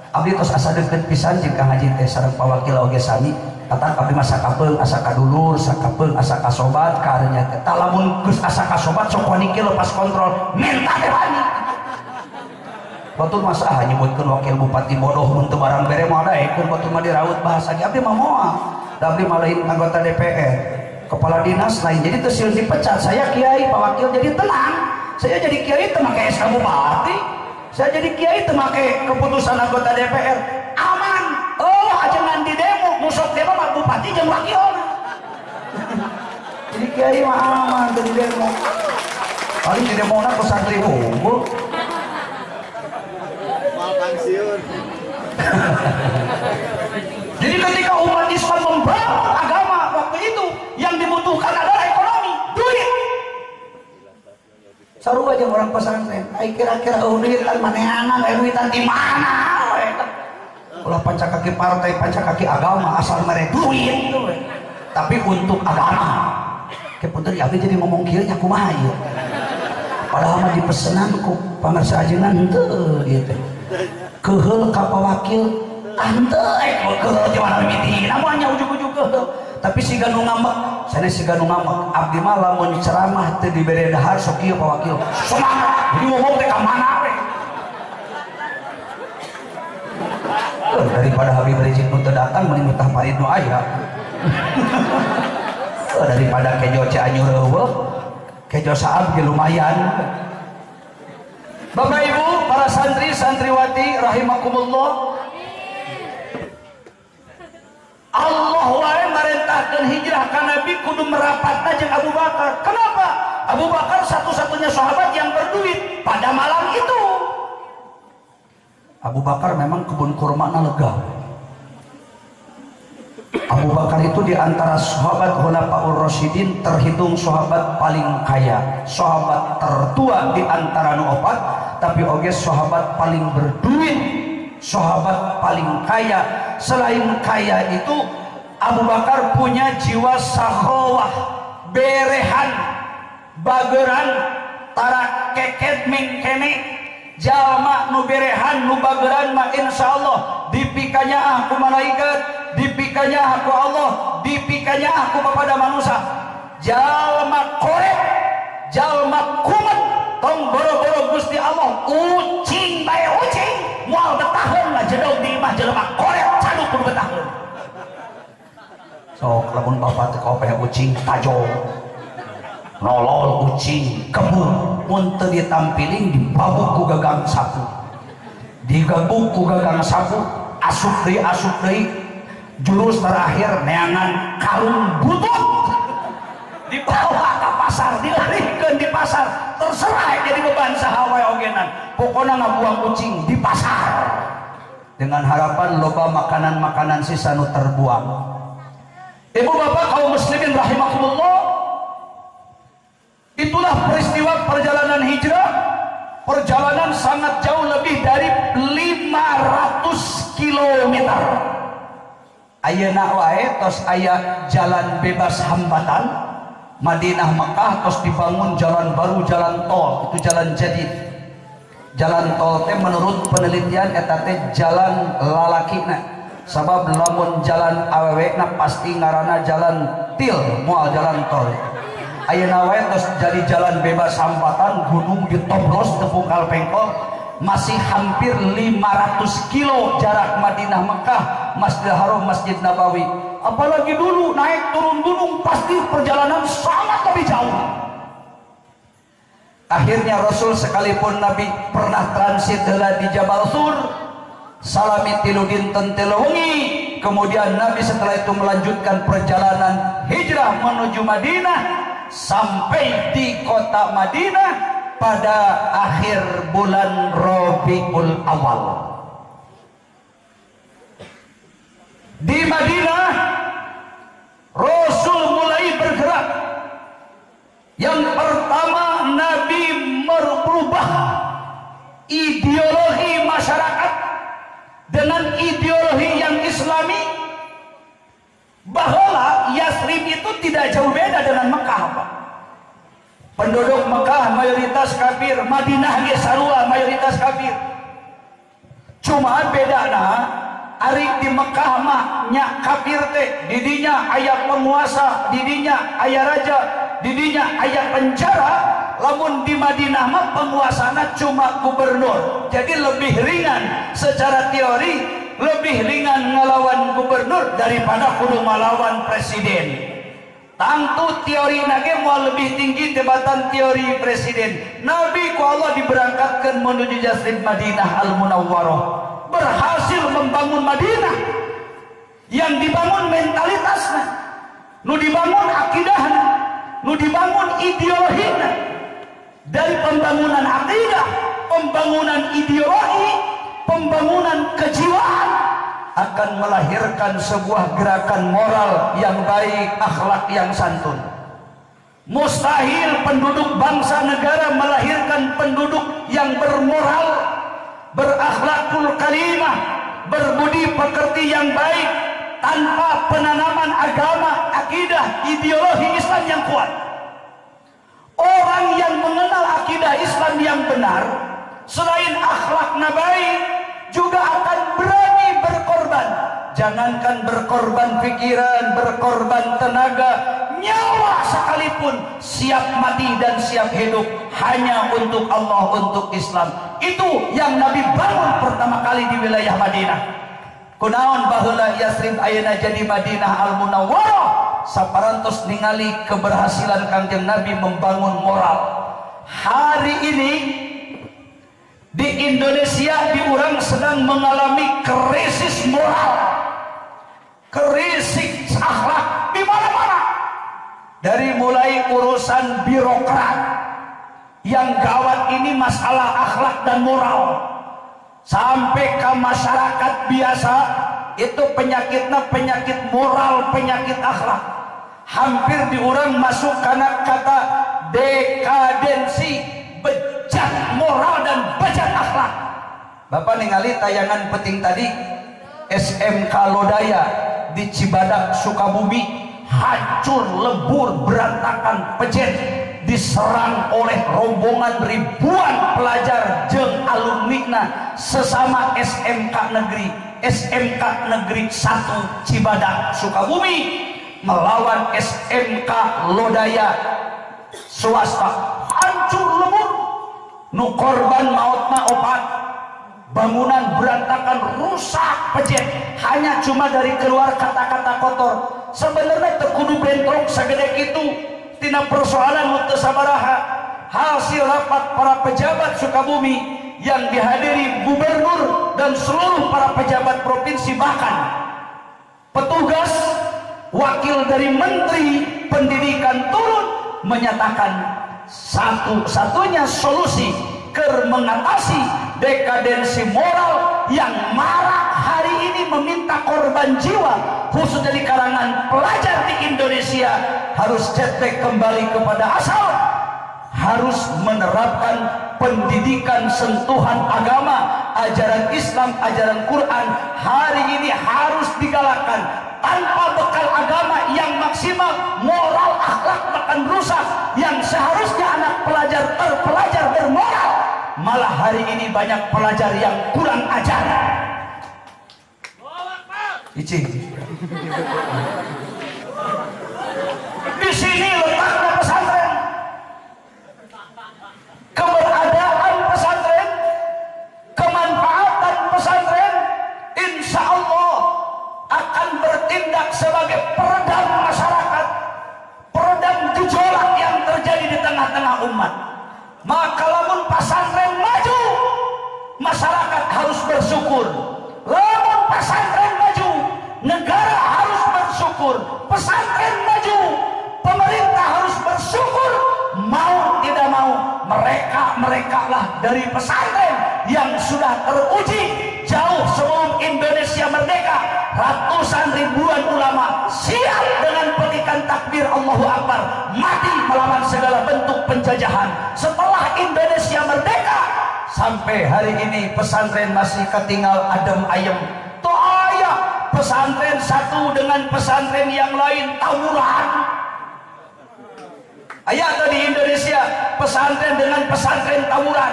Speaker 1: Abdi tos asa deukeut pisan jeung Kang Haji teh sareng Pak Wakil oge sami. Tatang abdi mah sakapeung asa kadulur, sakapeung asa kasobat karunya teh. Tah lamun geus asa kasobat sok wani kieu lepas kontrol, minta teh wani. Batur mah saha nyebutkeun wakil bupati bodoh mun teu barang bere moal daekeun, batur mah diraut bahasa ge abdi mah moal. Da abdi mah lain anggota DPR, kepala dinas lain, jadi teu sieun dipecat. Saya kiai, Pak Wakil jadi tenang. Saya jadi kiai teu make SK bupati. Saya jadi kiai teu make keputusan anggota DPR. Aman. Oh, ajengan di demo, musok demo mah bupati jeung wakilna. Jadi kiai mah aman teu di demo. Paling di demona ku santri unggul.
Speaker 2: Mal pensiun.
Speaker 1: Jadi ketika umat Islam membangun agama waktu itu, yang dibutuhkan adalah ekonomi, duit. Sarua aja orang pesantren, ai kira-kira eueuh duitan manehanan, aya duitan di mana we. Ulah pancakaki partai, pancakaki agama, asal mere duit we. Tapi untuk agama. Ke punten abdi jadi ngomong kieu nya kumaha ieu. Padahal mah dipesenan ku pangarsa ajengan henteu ieu teh. Keuheul ka pawakil henteu keuheul ti mana mimiti, namanya ujug-ujug keuheul. Tapi siga nu ngambek, sanes siga nu ngambek. Abdi mah lamun ceramah teu dibere dahar sok kieu Pak Wakil. Semangat, jadi ngomong teh ka mana we. Daripada Habib Rizik nu teu datang mending betah Farid nu aya. Daripada kejo Cianjur eueuh, kejo Saab ge lumayan. Bapak Ibu, para santri santriwati rahimakumullah. Allah wae marentahkeun hijrah ka Nabi kudu merapatna jeung Abu Bakar. Kenapa? Abu Bakar satu-satunya sahabat yang berduit pada malam itu. Abu Bakar memang kebun kurmana lega. Abu Bakar itu di antara sahabat Khulafaur Rasyidin terhitung sahabat paling kaya, sahabat tertua di antara nu opat, tapi oge sahabat paling berduit, sahabat paling kaya. Selain kaya itu, Abu Bakar punya jiwa sakhawah, berehan, bageran, tarak keket mengkene. Jalma nu berehan nu bageran mah insyaallah dipikanya aku malaikat, dipikanya aku Allah, dipikanya aku kepada manusia. Jalma korek, jalma kumet, tong boro-boro Gusti Allah ucing bae ucing, moal betaheun lah jedog di imah jelema korek caduk kudu betaheun. Sok lamun bapak teh kaopeh ucing tajo. Nolol ucing kebun mun teu ditampiling dibabuk ku gagang sapu, digabuk ku gagang sapu, asup deui, jurus terakhir neangan karung butut dibawa ke pasar, dilarikan di pasar, terserah jadi beban saha wae ogenan, pokona ngabuang ucing di pasar dengan harapan loba makanan-makanan sisa nu terbuang. Ibu bapak kaum muslimin rahimakumullah, itulah peristiwa perjalanan hijrah. Perjalanan sangat jauh, lebih dari 500 km. Ayeuna wae tos aya jalan bebas hambatan Madinah Mekah, tos dibangun jalan baru, jalan tol, itu jalan jadid. Jalan tol teh menurut penelitian eta teh jalan lalakina. Sabab lamun jalan awewena pasti ngaranna jalan til, moal jalan tol. Ayeuna wae tos jadi jalan bebas hambatan, gunung ditobros tepungkal pengkol, masih hampir 500 kilo jarak Madinah Mekah, Masjidil Haram, Masjid Nabawi. Apalagi dulu naik turun gunung pasti perjalanan sangat lebih jauh. Akhirnya Rasul sekalipun Nabi pernah transit heula di Jabal Sur, salami tilu dinten tilu wengi, Kemudian Nabi setelah itu melanjutkan perjalanan hijrah menuju Madinah, sampai di kota Madinah pada akhir bulan Rabiul Awal. Di Madinah Rasul mulai bergerak. Yang pertama, Nabi merubah ideologi masyarakat dengan ideologi yang Islami. Bahwa Yasrib itu tidak jauh beda dengan Mekah, Pak. Penduduk Mekah mayoritas kafir, Madinah ge sarua mayoritas kafir. Cuma bedana ari di Mekah mah nya kafir teh, didinya aya penguasa, didinya aya raja, didinya aya penjara. Lamun di Madinah mah penguasana cuma gubernur. Jadi lebih ringan secara teori, lebih ringan ngelawan gubernur daripada kudu ngelawan presiden. Tangtu teori nage mau lebih tinggi tebatan teori presiden. Nabi ku Allah diberangkatkan menuju Yasrib Madinah Al-Munawwarah, berhasil membangun Madinah yang dibangun mentalitasnya, nu dibangun akidahna, nu dibangun ideologina. Dari pembangunan akidah, pembangunan ideologi, pembangunan kejiwaan akan melahirkan sebuah gerakan moral yang baik, akhlak yang santun. Mustahil penduduk bangsa negara melahirkan penduduk yang bermoral, berakhlakul karimah, berbudi pekerti yang baik tanpa penanaman agama, akidah, ideologi Islam yang kuat. Orang yang mengenal akidah Islam yang benar, selain akhlaknya baik, juga akan berani berkorban. Jangankan berkorban pikiran, berkorban tenaga, nyawa sekalipun siap mati dan siap hidup hanya untuk Allah, untuk Islam. Itu yang Nabi bangun pertama kali di wilayah Madinah. Kunaon baheula Yasrib ayeuna jadi Madinah Al-Munawwarah, saparantos ningali keberhasilan Kangjeng Nabi membangun moral. Hari ini di Indonesia diurang sedang mengalami krisis moral, krisis akhlak di mana-mana. Dari mulai urusan birokrat yang gawat ini masalah akhlak dan moral, sampai ke masyarakat biasa itu penyakitnya penyakit moral, penyakit akhlak. Hampir diurang masuk karena kata dekadensi, bejat moral dan bejat akhlak. Bapak ningali tayangan penting tadi, SMK Lodaya di Cibadak Sukabumi hancur lebur, berantakan, pejet, diserang oleh rombongan ribuan pelajar jeung alumni sesama SMK negeri, SMK Negeri 1 Cibadak Sukabumi melawan SMK Lodaya swasta. Hancur lebur, nu korban mautna opat, bangunan berantakan, rusak, pejet, hanya cuma dari keluar kata-kata kotor. Sebenarnya teu kudu bentrok sagede kitu tina persoalan nu teu sabaraha. Hasil rapat para pejabat Sukabumi yang dihadiri gubernur dan seluruh para pejabat provinsi, bahkan petugas wakil dari Menteri Pendidikan turun menyatakan satu-satunya solusi ker mengatasi dekadensi moral yang marak hari ini meminta korban jiwa khususnya di kalangan pelajar di Indonesia harus cetek kembali kepada asal, harus menerapkan pendidikan sentuhan agama, ajaran Islam, ajaran Quran hari ini harus digalakkan. Tanpa bekal agama yang maksimal, moral akhlak akan rusak. Yang seharusnya anak pelajar terpelajar bermoral, malah hari ini banyak pelajar yang kurang ajar. Icing. Di sini letaknya pesantren. Keberadaan pesantren, kemanfaatan pesantren, insya Allah akan bertindak sebagai peredam masyarakat, peredam gejolak yang terjadi di tengah-tengah umat. Maka lamun pesantren maju, masyarakat harus bersyukur. Lamun pesantren maju, negara dari pesantren yang sudah teruji jauh sebelum Indonesia merdeka. Ratusan ribuan ulama siap dengan petikan takbir Allahu Akbar, mati melawan segala bentuk penjajahan. Setelah Indonesia merdeka sampai hari ini pesantren masih ketinggal adem ayem. Toh aya pesantren satu dengan pesantren yang lain tawuran. Aya di Indonesia pesantren dengan pesantren tawuran,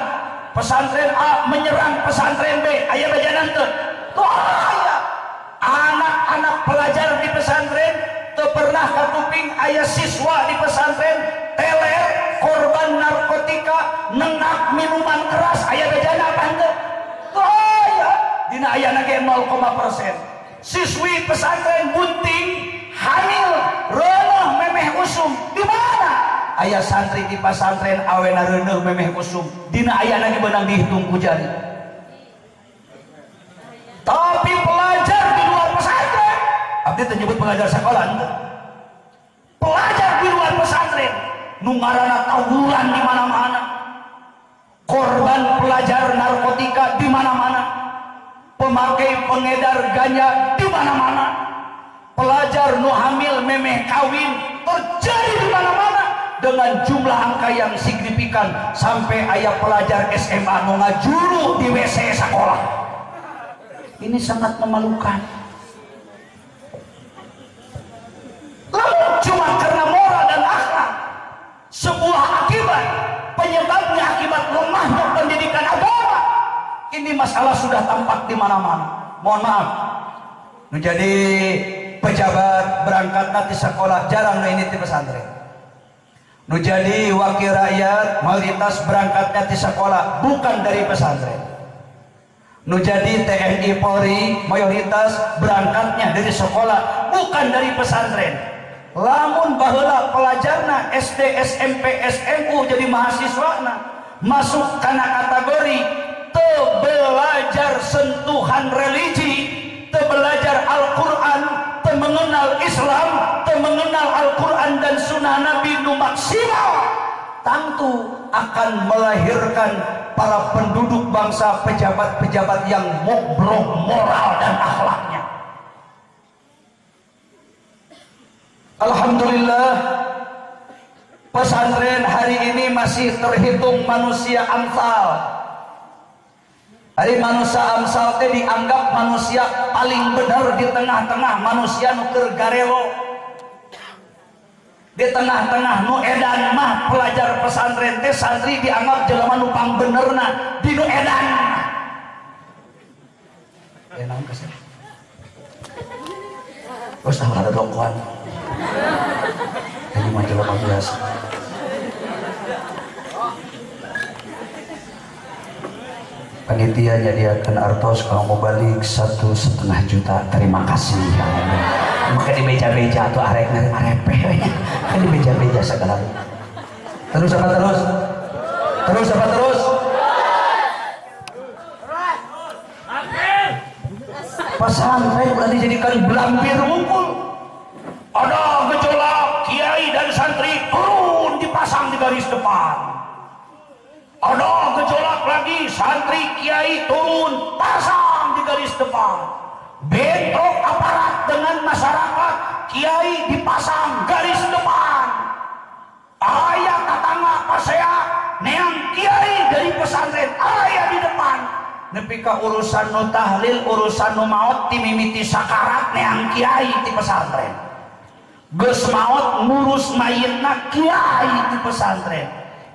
Speaker 1: pesantren A menyerang pesantren B, aya bajanan teu? Tuh aya. Anak-anak pelajar di pesantren teu pernah kakuping aya siswa di pesantren teler korban narkotika, nengak minuman keras, aya bejana apa henteu? Tuh aya. Dina ayana ge 0,%. Siswi pesantren bunting, hamil, reuneuh memeh usum. Di mana? Aya santri di pesantren awena reuneuh memeh usum. Dina ayana ge beunang dihitung ku jari. Tapi pelajar di luar pesantren, abdi teu nyebut pelajar sekolah henteu. Pelajar di luar pesantren nu ngaranna tawuran di mana-mana, korban pelajar narkotika di mana-mana, pemakai pengedar ganja di mana-mana, pelajar nu hamil memeh kawin terjadi di mana-mana dengan jumlah angka yang signifikan sampai aya pelajar SMA nu ngajuru di WC sekolah. Ini sangat memalukan. Lalu cuma karena moral dan akhlak, sebuah akibat, penyebabnya akibat lemahnya pendidikan agama. Ini masalah sudah tampak di mana-mana. Mohon maaf, menjadi pejabat berangkat nanti sekolah jarang ini di pesantren. Menjadi wakil rakyat mayoritas berangkatnya di sekolah bukan dari pesantren. Nu jadi TNI Polri mayoritas berangkatnya dari sekolah bukan dari pesantren. Lamun baheula pelajarna SD, SMP, SMU jadi mahasiswana masuk kana kategori teu belajar sentuhan religi, teu belajar Al-Qur'an, teu mengenal Islam, teu mengenal Al-Qur'an dan sunnah Nabi nu maksimal, tentu akan melahirkan para penduduk bangsa, pejabat-pejabat yang mobrok moral dan akhlaknya. Alhamdulillah, pesantren hari ini masih terhitung manusia amsal. Hari manusia amsal teh dianggap manusia paling benar di tengah-tengah manusia nu keur garelo. Di tengah-tengah nu edan mah pelajar pesantren teh santri dianggap jelema nu pangbenerna di nu edan. Ya naon kasih. Terus ada dongkoan. Ini mah jelema biasa. Panitia nyadiakan artos kalau mau balik 1,5 juta. Terima kasih. Maka di beja-beja atau arek arepe kan di beja-beja segala. Terus apa terus? Terus apa terus? Pesantren udah dijadikan belampir mukul. Ada gejolak kiai dan santri turun dipasang di garis depan. Ada gejolak lagi santri kiai turun pasang di garis depan. Bentrok aparat dengan masyarakat, kiai dipasang garis depan. Ayah tatangga pasea neang kiai dari pesantren ayah di depan. Nepi ka urusan nu tahlil, urusan nu maot timimiti sakarat neang kiai di pesantren. Geus maot ngurus mayitna kiai di pesantren.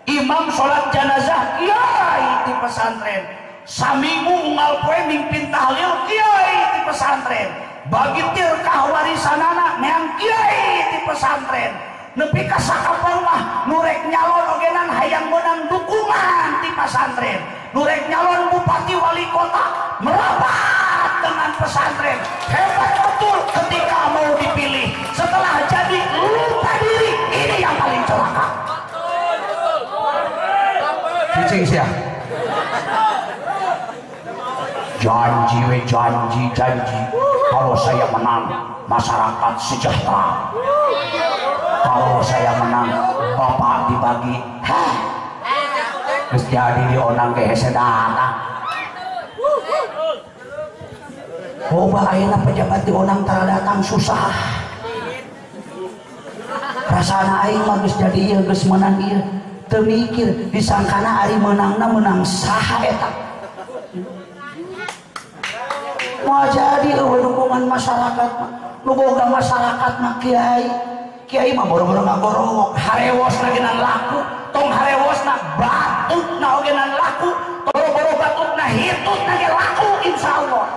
Speaker 1: Imam sholat jenazah kiai di pesantren. Saminggu unggal poe mimpin tahlil kiai di pesantren. Bagi tirkah warisanana neang kiai di pesantren. Nepi ka sakapeng mah nu rek nyalon ogenan hayang meunang dukungan di pesantren. Nu rek nyalon bupati wali kota merapat dengan pesantren. Hebat betul ketika mau dipilih. Setelah jadi lupa diri, ini yang paling celaka. Cicing sia. Janji we janji janji, kalau saya menang masyarakat sejahtera. Kalau saya menang bapak dibagi. Hah? Geus jadi dionang ge hese datang. Loba ayeuna pejabat dionang tara datang susah. Rasana aing mah geus jadi ieu geus meunang ieu. Teu mikir disangkana ari meunangna meunang saha eta. Moal jadi eueuh dukungan masyarakat mah. Nu boga masyarakat mah kiai. Kiai mah boro-boro ngagorowok, harewosna ge laku, tong harewosna batukna oge laku, boro-boro batukna hitutna ge laku insyaallah.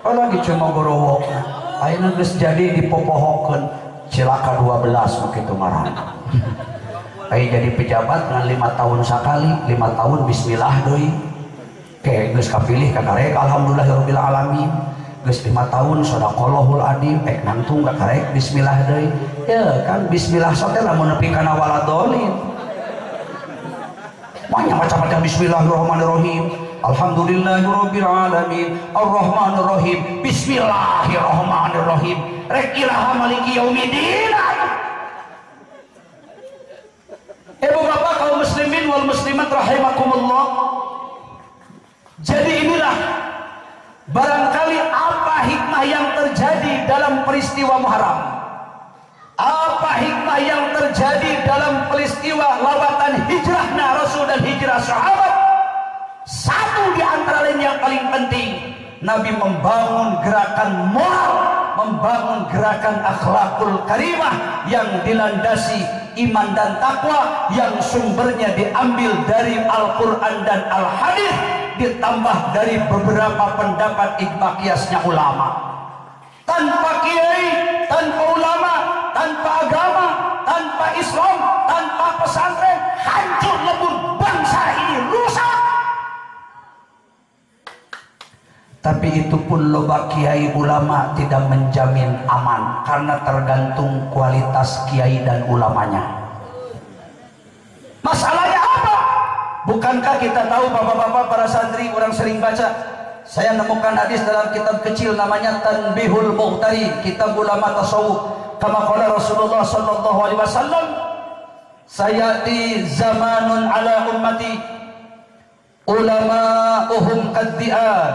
Speaker 1: Apalagi cuma gorowokna. Ayeuna geus jadi dipopohokeun cilaka 12 begitu ngaranna. Ayo jadi pejabat dengan 5 tahun sekali, 5 tahun bismillah doi. Kayak geus kapilih kakarek alhamdulillahirabbil alamin. Geus 5 tahun sadaqallahul adzim, nangtung kakarek bismillah deui. Ya kan bismillah sote lamun nepi kana waladolin. Banyak macam-macam bismillahirrahmanirrahim. Alhamdulillahirabbil alamin, arrahmanirrahim, bismillahirrahmanirrahim. Rek ilaha maliki yaumiddin. Ibu bapak kaum muslimin wal muslimat rahimakumullah. Jadi inilah barangkali apa hikmah yang terjadi dalam peristiwa Muharram. Apa hikmah yang terjadi dalam peristiwa lawatan hijrahna Rasul dan hijrah sahabat. Satu di antara lain yang paling penting, Nabi membangun gerakan moral, membangun gerakan akhlakul karimah yang dilandasi iman dan takwa, yang sumbernya diambil dari Al-Quran dan Al-Hadis, ditambah dari beberapa pendapat ijma qiyasnya ulama. Tanpa kiai, tanpa ulama, tanpa agama, tanpa Islam, tanpa pesantren, hancur lebur bangsa ini, rusak. Tapi itu pun loba kiai ulama tidak menjamin aman, karena tergantung kualitas kiai dan ulamanya. Masalahnya apa? Bukankah kita tahu bapak-bapak para santri orang sering baca? Saya nemukan hadis dalam kitab kecil namanya Tanbihul Mughtari, kitab ulama tasawuf. Kama qala Rasulullah sallallahu alaihi wasallam, sayati zamanun ala ummati ulama'uhum kaddi'an